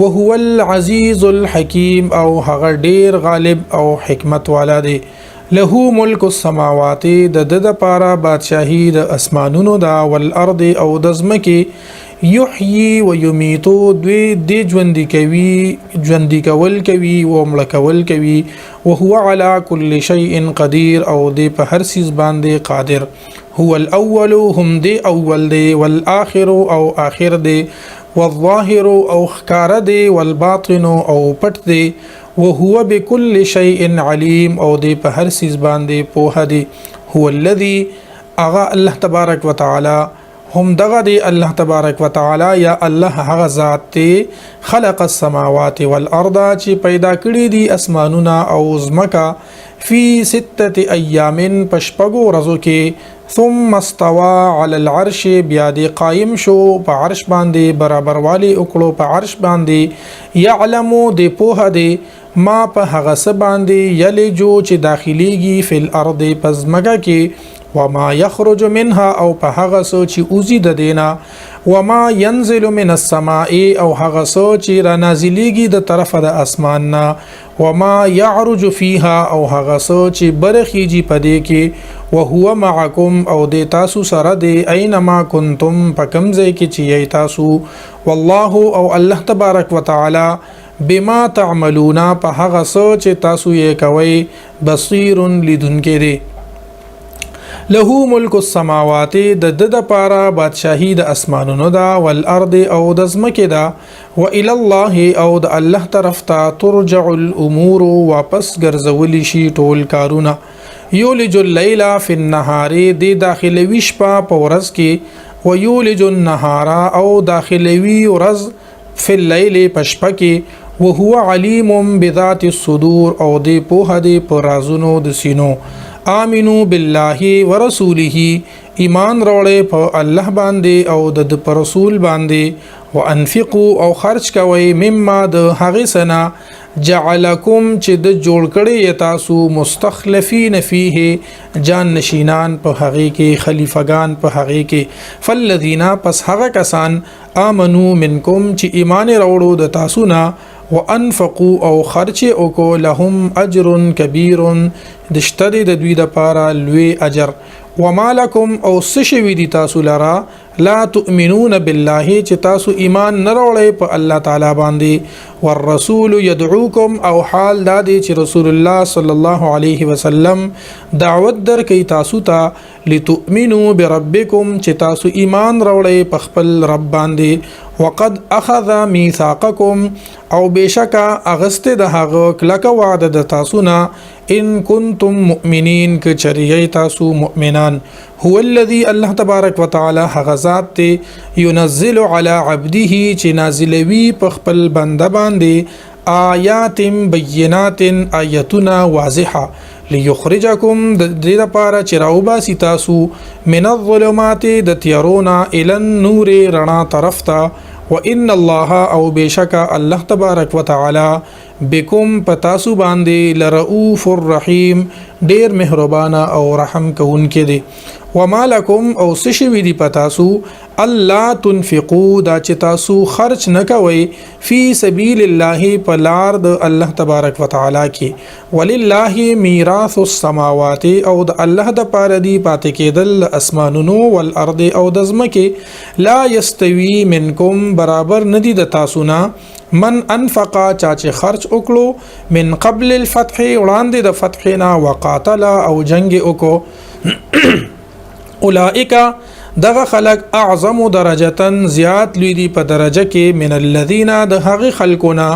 وهو العزیز الحکیم، او هغه ډیر غالب او حکمت والا دی. له ملک السماوات، د د پاره بادشاهي د اسمانونو دا، والارض، او د ځمکې، یحیی و یمیتو، دوی د ژوند کوي، ژوند کول کوي او مړ کول کوي، وهو علی کل شیء قدیر، او دی په هر څیز باندې قادر. هو الاول، هم دی اول دی، والآخر، او آخر دی، والظاهر، او ښکاره دی، والباطن، او پټ دی، وهو بكل شيء علیم، او دی په هر څیز باندې پوهه دی. هو الذي، اغه الله تبارک وتعالى، هم دغه دی الله تبارک وتعالى یا الله هغه ذات دی، خلق السماوات والارض، چې پیدا کړی دي اسمانونه او زمکه، فی سته ایام، پشپغو ورځو کې، ثم استوى على العرش، بیا دی قائم شو په عرش باندې، برابروالی وکړو په عرش باندې، یعلم، دی پوهه دی، ما، په هغه څه باندې، یلجو، چې داخليږي، فی الارض، په ځمکه کې، وما یخرج منها، او په هغه څه چې اوزي د دینا، وما ينزل من السماء، او هغه څه چې را نازلېږي د طرفه د اسمان نه، وما يعرج فيها، او هغه څه چې برخیږي پدې کې، وهو معکم، او د تاسو سره دی، اينما کنتم، په کوم ځای کې چې یی تاسو، والله، او الله تبارک وتعالى، بما تعملون، په هغه څه چې تاسو یې کوئ، بصیر، لیدونکی دی. له ملک السماوات، د د پاره بادشاهي د اسمانونو دا، والارض، او د زمکه دا، و الى الله، او د الله طرف ته، ترجع الامور، واپس ګرځول شي ټول کارونه. یولج الليل فی النهار، د داخلوي شپه په ورځ کې، و یولج النهار، او داخلوي ورځ، فی الليل، په شپه کې، وهو علیم بذات الصدور، او دی پوهه دی په رازونو د سینو. آمنو بالله ورسوله، ایمان راوړی په الله باندې او د پر رسول باندې، وانفقوا، او خرج کوئ، مما، د هغې سنه، جعلکم، چې د جوړ کړي تاسو، مستخلفین فیه، جان نشینان په هغې کې، خلیفګان په هغې کې. فالذین، پس هغه کسان، آمنو منکم، چې ایمان راوړو د تاسو نه، وانفقوا، او خرچ وکړو، لهم اجر کبیر، د شته د دوی د پاره لوی اجر. وما لکم، او څه شوي دي تاسو لره، لا تؤمنون بالله، چې تاسو ایمان نه راوړئ په الله تعالی باندې، والرسول يدعوکم، او حال دا دی چې رسول الله صلی الله علیه وسلم دعوت درکوي تاسو ته، لتؤمنوا بربکم، چې تاسو ایمان راوړئ په خپل رب باندې، وقد اخذ میثاقکم، او بشکا اغسته د هغه کلکه وعده د تاسو نه، ان کنتم مؤمنین، که چریي تاسو مؤمنان. هو الذي، الله تبارک وتعالى هغه ذات دی، ينزل على عبده، چې نازلوي په خپل بنده باندې، آیات بینات، آیتونه واضحه، ليخرجکم، د دې لپاره چې راوباسي تاسو، من الظلمات، د تیارونه، الى النور، رڼا طرف ته، وان الله، او بشکا الله تبارک وتعالى، بكم، پتاسو باندې، لرؤوف الرحیم، ډیر مهربانه او رحم کوونکی دی. وما لکم، او څه شوي دي په تاسو، الله تنفقو، دا چې تاسو خرچ نه کوئ، فی سبیل الله، په لار د الله تبارک وتعالی کې. ولله میراث السماوات، او د الله د پاره دی پاتې کېدل اسمانونو، والارض، او د ځمکې. لا یستوی منکم، برابر ندی د تاسو نه، من انفق، چا چې خرچ وکړو، من قبل الفتح، وړاندې د فتح نه، وقاتل، او جنگ وکړو. اولئک، دغه خلق، اعظم درجه، زیات لوی دي په درجه کې، من الذين، د هغه خلقونه،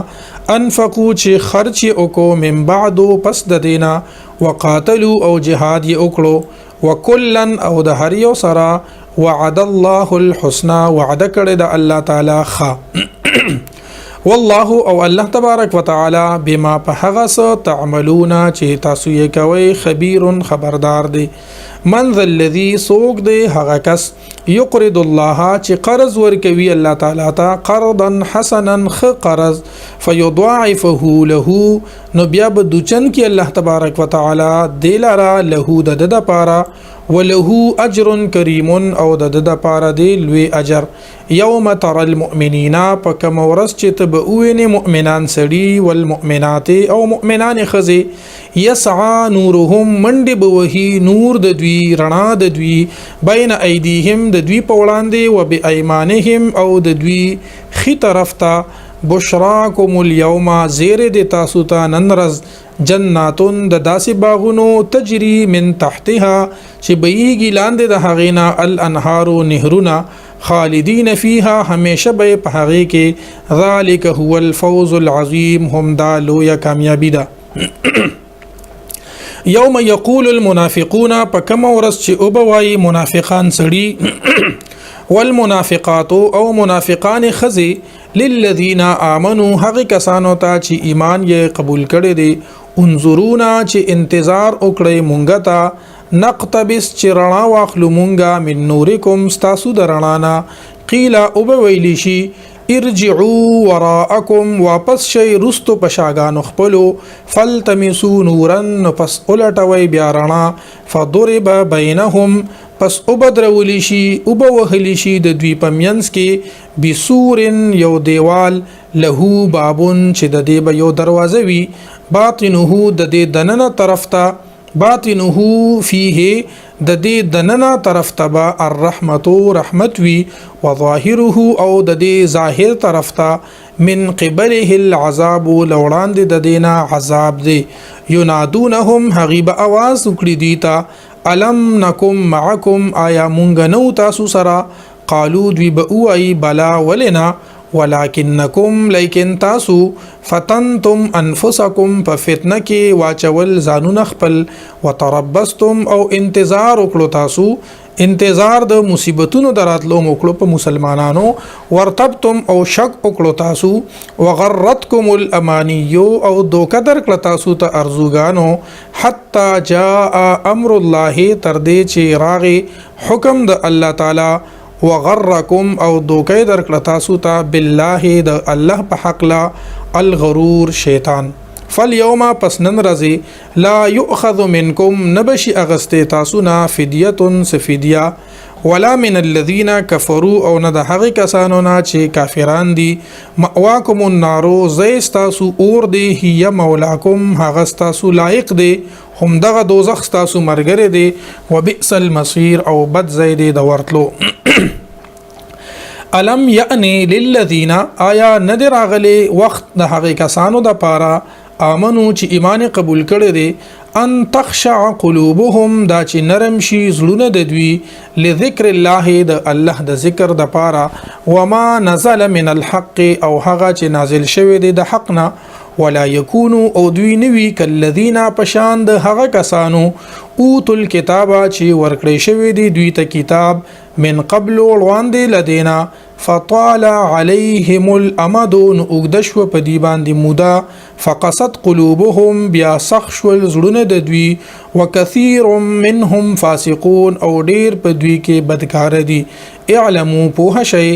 انفقو، چې خرچ وکړو، من بعد، پس د دینا، وقاتلوا، او جهاد یې وکړو. وکلا، او د هر یو سره، وعد الله الحسنى، وعده کړی د الله تعالی خا. والله، او الله تبارک وتعالى، بما، په هغه څه، تعملون، چې تاسو یې کوئ، خبير، خبردار دی. من ذا الذي، سوق دی هغه کس، يقرض الله، چې قرض ورکوي الله تعالی ته، قرضا حسنا، خ قرض، فيضاعفه له، نو بیا به دوچن کې الله تبارک وتعالى دلرا، له، د د پاره، وله اجر کریم، او د د پاره دی لوی اجر. یوم تر المؤمنین، په کوم ورځ چې ته به ووینې مؤمنان سړي، والمؤمنات، او مؤمنان ښځې، یسعا نورهم، منډې به وهي نور د دوی، رڼا د دوی، بین ایدیهم، د دوی په وړاندې، و بأیمانهم، او د دوی ښي طرف ته. بشراکم اليوم، زیر د تاسو ته نن ورځ، جناتون، د داسې باغونو، تجری من تحتها، چې بهیږي لاندې د هغې نه، الانهار، نهرونه، خالدین فیها، همیشه به په هغې کې. ذالک هو الفوز العظیم، هم دا لویه کامیابی ده. یوم یقول المنافقون، په کومه ورځ چې وبه وایي منافقان سړي، والمنافقات، او منافقان ښځې، للذین آمنو، هغه کسانو ته چې ایمان یې قبول کړی دی، انظرونا، چې انتظار وکړئ مونږ ته، نقتبس، چې رڼا واخلو مونږه، من نورکم، ستاسو د رڼا نه. قیل، او به ویلی شي، ارجعوا وراءکم، واپس شئ رستو په شاګانو خپلو، فالتمسوا نورا، نو پس ولټوئ بیا رڼا. فضرب بینهم، پس وبدرول شي، وبوهل شي د دوی په منځ کې، بسور، یو دیوال، له بابن، چې د دې به یو دروازه وي، باطنه، د دې دننه طرف ته، باطنه فيه، د دې دننه طرف ته به، الرحمت، رحمت وي، وظاهره، او د دې ظاهر طرف ته، من قبله العذاب، لوړاندې د دینه عذاب دی. ینادونهم، هغوی به اواز وکړي دوی ته، الم نکم معکم، آیا مونږ نو تاسو سره؟ قالو، دوی به ووایي، بلا، ولنا، ولکنکم، لیکن تاسو، فتنتم انفسکم، په فتنه کې واچول ځانونه خپل، وتربستم، او انتظار وکړو تاسو، انتظار د مصیبتونو دراتلو وکړو په مسلمانانو، ورتبتم، او شک وکړو تاسو، وغرتکم الامانی، او دوکه درکړه تاسو ته ارزوګانو، حتی جاء امر الله، تر دې چې راغی حکم د الله تعالی، وغرکم، او دوکه درکړه تاسو ته، بالله، د الله په حق لا، الغرور، شیطان. فالیوم، پس نن ورځې، لا یؤخذ منکم، نبشي اغستې تاسو نه، فدیه، سفیدیه، ولا من الذین کفروا، او نه د هغه کسانو نه چې کافران دي. مأواکم النار، ځای ستاسو اور دی، هي مولاکم، هغه ستاسو لایق دی، هم دغه دوزخ ستاسو مرګره دی. وبئس المصیر، او بد ځای دی د ورتلو. الم یعنی للذین، آیا ندی راغلی وخت د هغه کسانو د پاره، آمنو، چې ایمان قبول کړي دي، ان تخشع قلوبهم، دا چې نرم شي زړونه د دوی، لذکر الله، د الله د ذکر د پاره، وما نزل من الحق، او هغه چې نازل شوی دی د حق نه، ولا یکونو، او دوی نوی، کالذین، پشان د هغه کسانو، اوتل کتابه، چې ورکړی شوی دی دوی ته کتاب، من قبل وړاندې لدینا، فطال عليهم الامد، نو اوږده شوه په دوی باندې موده، فقست قلوبهم، بیا سخت شول زړونه د دوی، وکثیر منهم فاسقون، او ډیر په دوی کې بدکاره دي. اعلموا، پوه شئ،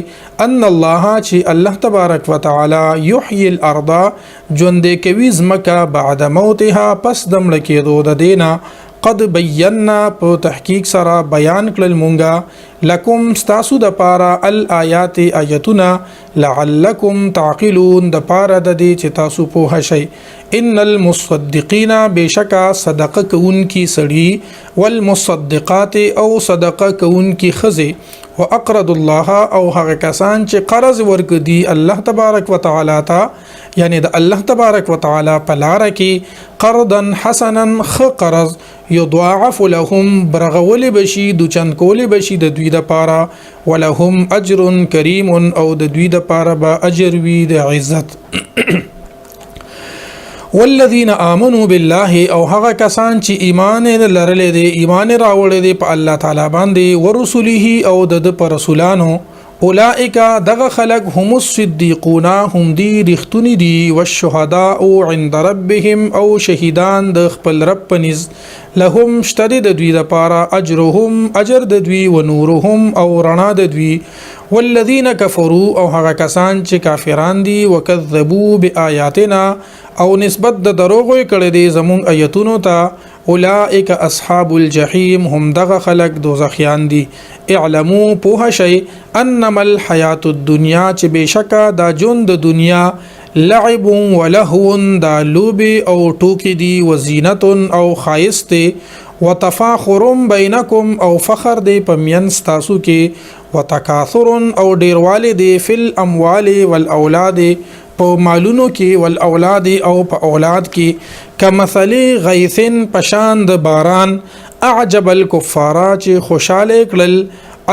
ان الله، چې الله تبارک وتعالی، یحیی الارض، ژوندی کوي ځمکه، بعد موتها، پس د مړه کېدو د دینه. قد بینا، په تحقیق سره بیان کړل مونږه، لکم، ستاسو د پاره، الآیات، آیتونه، لعلکم تعقلون، د پاره د دې چې تاسو پوه شئ. ان المصدقین، بشکا صدقه کوونکی سړي، والمصدقات، او صدقه کوونکی خزه، واقرض الله، او هغه کسان چې قرض ورکدي الله تبارک وتعالى ته، یعنی د الله تبارک وتعالى په لار کې، قرضا حسنا، خ قرض، یضاعف لهم، برغول بشي، د چند کول بشي د دوی د پاره، ولهم اجر کریم، او د دوی د پاره به اجر وي د عزت. والذین آمنوا بالله، او هغه کسان چې ایمان لرلې دي، ایمان راوړې دي په الله تعالی باندې، ورسوله، او د پر رسولانو، اولئک، دغه خلق، هم الصدیقون، هم دی رښتونی دي، والشهداء عند ربهم، او شهیدان د خپل رب په نزد، لهم، شته د دوی لپاره، اجرهم، اجر د دوی، ونورهم، او رڼا د دوی. والذین کفروا، او هغه کسان چې کافران دي، وکذبوا بآیاتنا، او نسبت د دروغو کړي دي زمون آیتونو ته، اولئک اصحاب الجحیم، هم دغه خلق دوزخیان دي. اعلمو، پوه شئ، انما الحیات الدنیا، چې بشکا دا ژوند د دنیا، لعب ولهو، دا لوبې او ټوکې دي، وزینت، او ښایست دی، وتفاخر بینکم، او فخر دی په مینځ تاسو کې، وتکاثر، او ډیروالی دی، فی الاموال والاولاد، په مالونو کې، والاولاد، او په اولاد کې، کمثل غیث، پشان د باران، اعجب الکفارا، چې خوشاله کړل،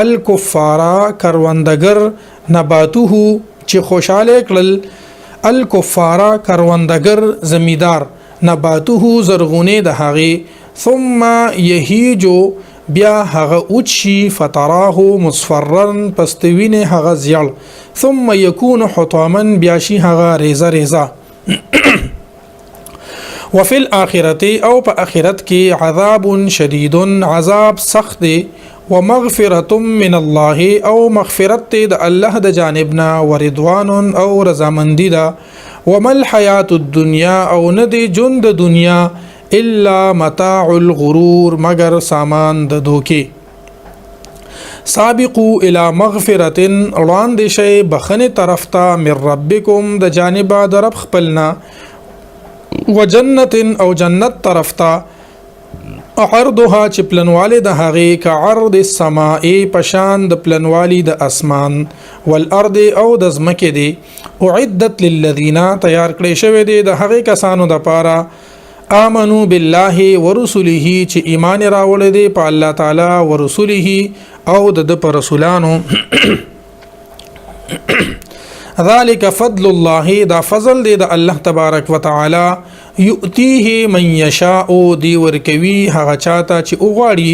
الکفارا، کروندګر، نباته، چې خوشاله کړل، الکفارا، کروندګر، زمیدار، نباته، زرغونه د هغې، ثم یهیجو، بیا هغه اوچ شي، فتراه مصفرا، پس ته وینې هغه زیړ، ثم یکون حطاما، بیا شي هغه ریزه ریزه. وفي الآخرة، او په آخرت کې، عذاب شدید، عذاب سخت دی، ومغفرة من الله، او مغفرت دی د الله د جانبنا، ورضوان، او رضامندی ده. وما الحیات الدنیا، او نه دی ژوند د دنیا، الا متاع الغرور، مگر سامان د دوکې. سابقوا الى مغفرة، وړاندې شئ بخنې طرف ته، من ربکم، د جانبه د رب خپلنا، وجنت، او جنت طرف ته، عرضها، چې پلنوالی د هغې، کعرض السماء، پشان د پلنوالی د اسمان، والارض، او د ځمکې دی، اعدت للذین، تیار کړی شوی دی د هغې کسانو د پاره، آمنو بالله ورسله، چې ایمان راوړی دی په الله تعالی، ورسله، او د ده په رسولانو. ذلك فضل الله، دا فضل دی د الله تبارک وتعالى، یؤتیه من یشاء، دی ورکوي هغه چاته چې وغواړي،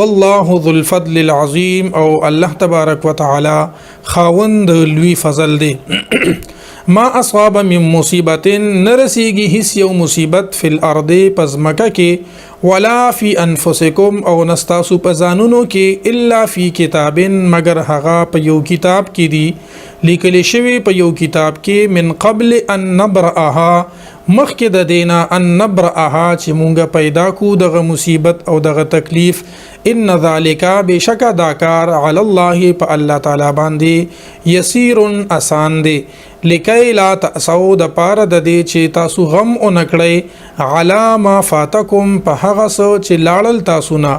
والله ذو الفضل العظیم، او الله تبارک وتعالى خاوند لوی فضل دی. ما اصاب من مصیبت، نرسیږي هیڅ یو مصیبت، فی الارض، پزمکه کې، ولا فی انفسکم، او نستاسو په ځانونو کې، الا فی کتاب، مگر هغه په یو کتاب کې دی، لیکل شوی په یو کتاب کې، من قبل ان نبرأها، مخکې د دینا، ان نبرأها، چې مونږه پیدا کو دغه مصیبت او دغه تکلیف. ان ذالک، بشک دا کار، علی الله، په الله تعالی باندې، یسیر، اسان دی. لکی لا تاسو، د پاره د دې چې تاسو غم اونکړئ، علی ما فاتکم، په هغه څه چې لاړل تاسو نه،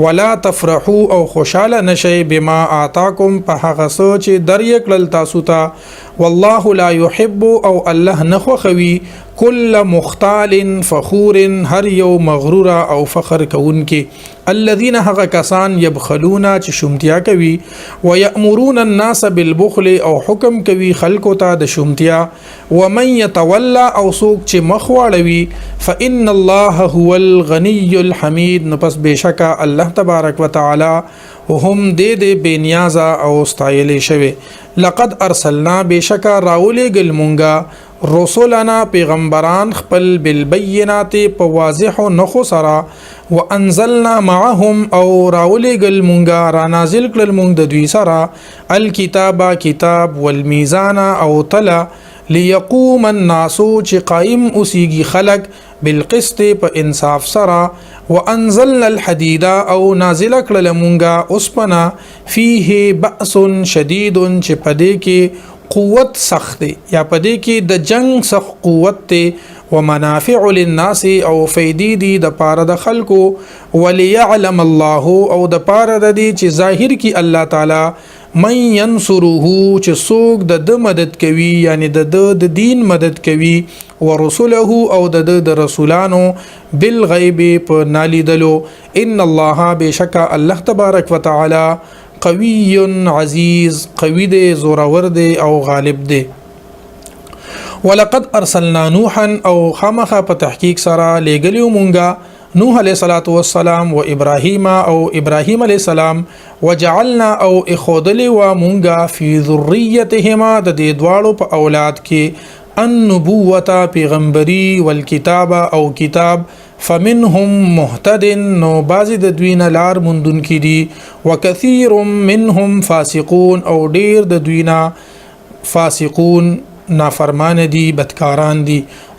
ولا تفرحو، او خوشاله نشئ، بما آتاکم، په هغه څه چې در یې کړل تاسو ته. والله لا يحب، او الله نه خوښوي، کل مختال فخور، هر یو مغرور او فخر کوونکی. الذين هغه کسان يبخلون چې شومتیا کوي، ويأمرون الناس بالبخل او حکم کوي خلکو ته د شومتیا. ومن يتولى او څوک چې مخ واړوي، فإن الله هو الغني الحميد، نو پس بشکا الله تبارک وتعالى هم دې دې بې نیازه او ستایلی شوی. لقد ارسلنا، بشکا راولېږل مونږه، رسولنا پیغمبران خپل، بالبینات په واضح نخو سره، وانزلنا معهم او راولېږل مونږه، را نازل کړل مونږ د دوی سره، الکتاب کتاب، والمیزان او تله، ليقوم الناس چې قائم اوسیږي خلق، بالقسط په انصاف سره. وانزلنا الحديد او نازل کړل مونږه اوسپنه، فيه بأس شدید چې پدې کې قوت سخت دی یا پدې کې د جنگ سخت قوت دی، ومنافع للناس او فیدی دی د پاره د خلکو، وليعلم الله او د پاره د دې چې ظاهر کی الله تعالی، من ينصره چې څوک د د مدد کوي، یعنی د د دین مدد کوي، ورسله او د د رسولانو، بالغیب په نالیدلو. ان الله بشک الله تبارک وتعالى قوی عزیز، قوی دی، زورور دی او غالب دی. ولقد ارسلنا نوحا او خامخه په تحقیق سره لېږلیو مونږه نوح علیہ الصلوۃ والسلام، و ابراهیم او ابراهیم علیہ السلام، وجعلنا او اخودلی و مونږه، فی ذریتهما د دې دواړو په اولاد کې، النبوت پیغمبري، والکتاب او کتاب. فمنهم مهتد، نو بعضی د دوی نه لار موندونکي دي، وکثیر منهم فاسقون او ډیر د دوی نه فاسقون نافرمان دي، بدکاران دي.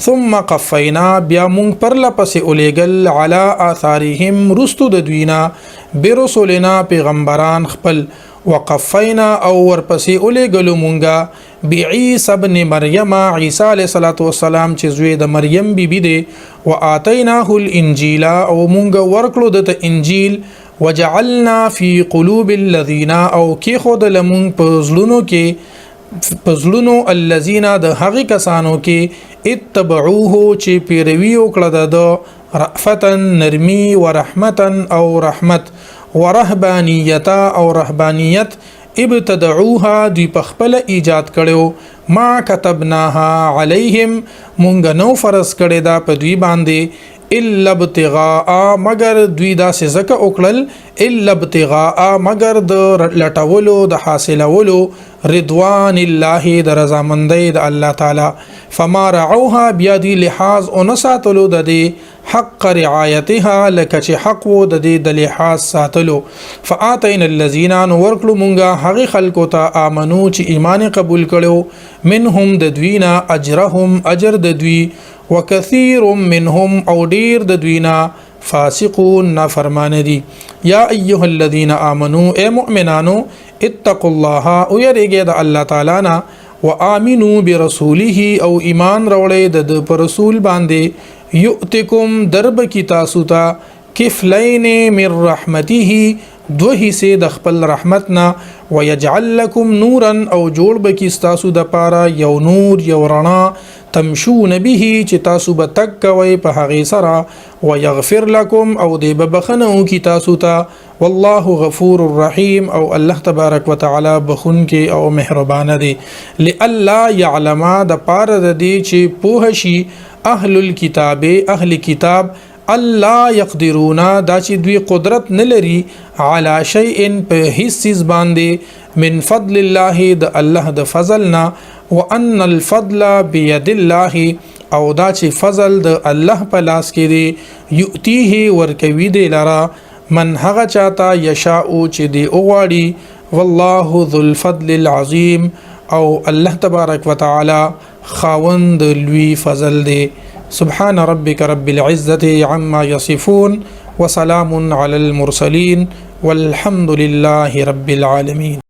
ثم قفینا بیا مونږ پرله پسې اولېږل، علی آثارهم رستو د دوی نه، برسولنا پیغمبران خپل، وقفینا او ورپسې اولېږلو مونږه، بعیسی ابن مریم عیسی علیه الصلاة والسلام چې زوی د مریم بی بی دی، وآتیناه الانجیل او مونږ ورکړو دته انجیل، وجعلنا فی قلوب الذین او کېښودل مونږ په زړونو کې، په زړونو الذین د هغه کسانو کې، اتبعوه چې پیروي وکړه د رأفتا نرمي، ورحمتا او رحمت، ورهبانیتا او رهبانیت، ابتدعوها دوی په خپل ایجاد کړو، ما كتبناها علیهم مونږ نو فرض کړی دا په دوی باندې، الا ابتغاء مگر دوی دا ځکه وکړل، الا ابتغاء مگر د لټولو د حاصلولو، رضوان الله د رضامندۍ د الله تعالی. فما رعوها بیا دی لحاظ او نه ساتلو د دې، حق رعایتها لکه چې حق وو د دې د لحاظ ساتلو. فآتینا الذین نو ورکړو مونږه هغه خلکو ته، آمنو چې ایمان قبول کړو، منهم د دوینا، اجرهم اجر د دوی، وکثیر منهم او ډیر د دوینا، فاسقون نافرمان دي. یا ایها الذین آمنو اے مؤمنانو، اتقوا الله او یریږئ د الله تعالی نه، وآمنو برسوله او ایمان راوړئ د پر رسول باندې، یؤتکم درب کی تاسو ته، کفلین من رحمته دو حصے د خپل رحمت نه، ويجعل لكم نورا او جوړ بکی تاسو د پاره یو نور، یو رڼا، تمشون به چې تاسو به تک کوئ په هغې سره، ويغفر لكم او دی به بخنه وکي تاسو ته، والله غفور الرحیم او الله تبارک وتعالى بخون کې او مهربان دی. لئلا يعلم د پاره د دې چې پوه شي، اهل الكتاب اهل کتاب، الله يقدرون دا چې دوی قدرت نه لري، علی شیء په هیڅ څیز باندې، من فضل الله د الله د فضل نه، وان الفضل بيد الله او دا چې فضل د الله په لاس کې دی، یؤتیه ورکوي دی لرا، من هغه چاته، یشاء چې دی وغواړي، والله ذو الفضل العظیم او الله تبارک وتعالى خاوند لوی فضل دی. سبحان ربك رب العزة عما يصفون وسلام على المرسلين والحمد لله رب العالمين.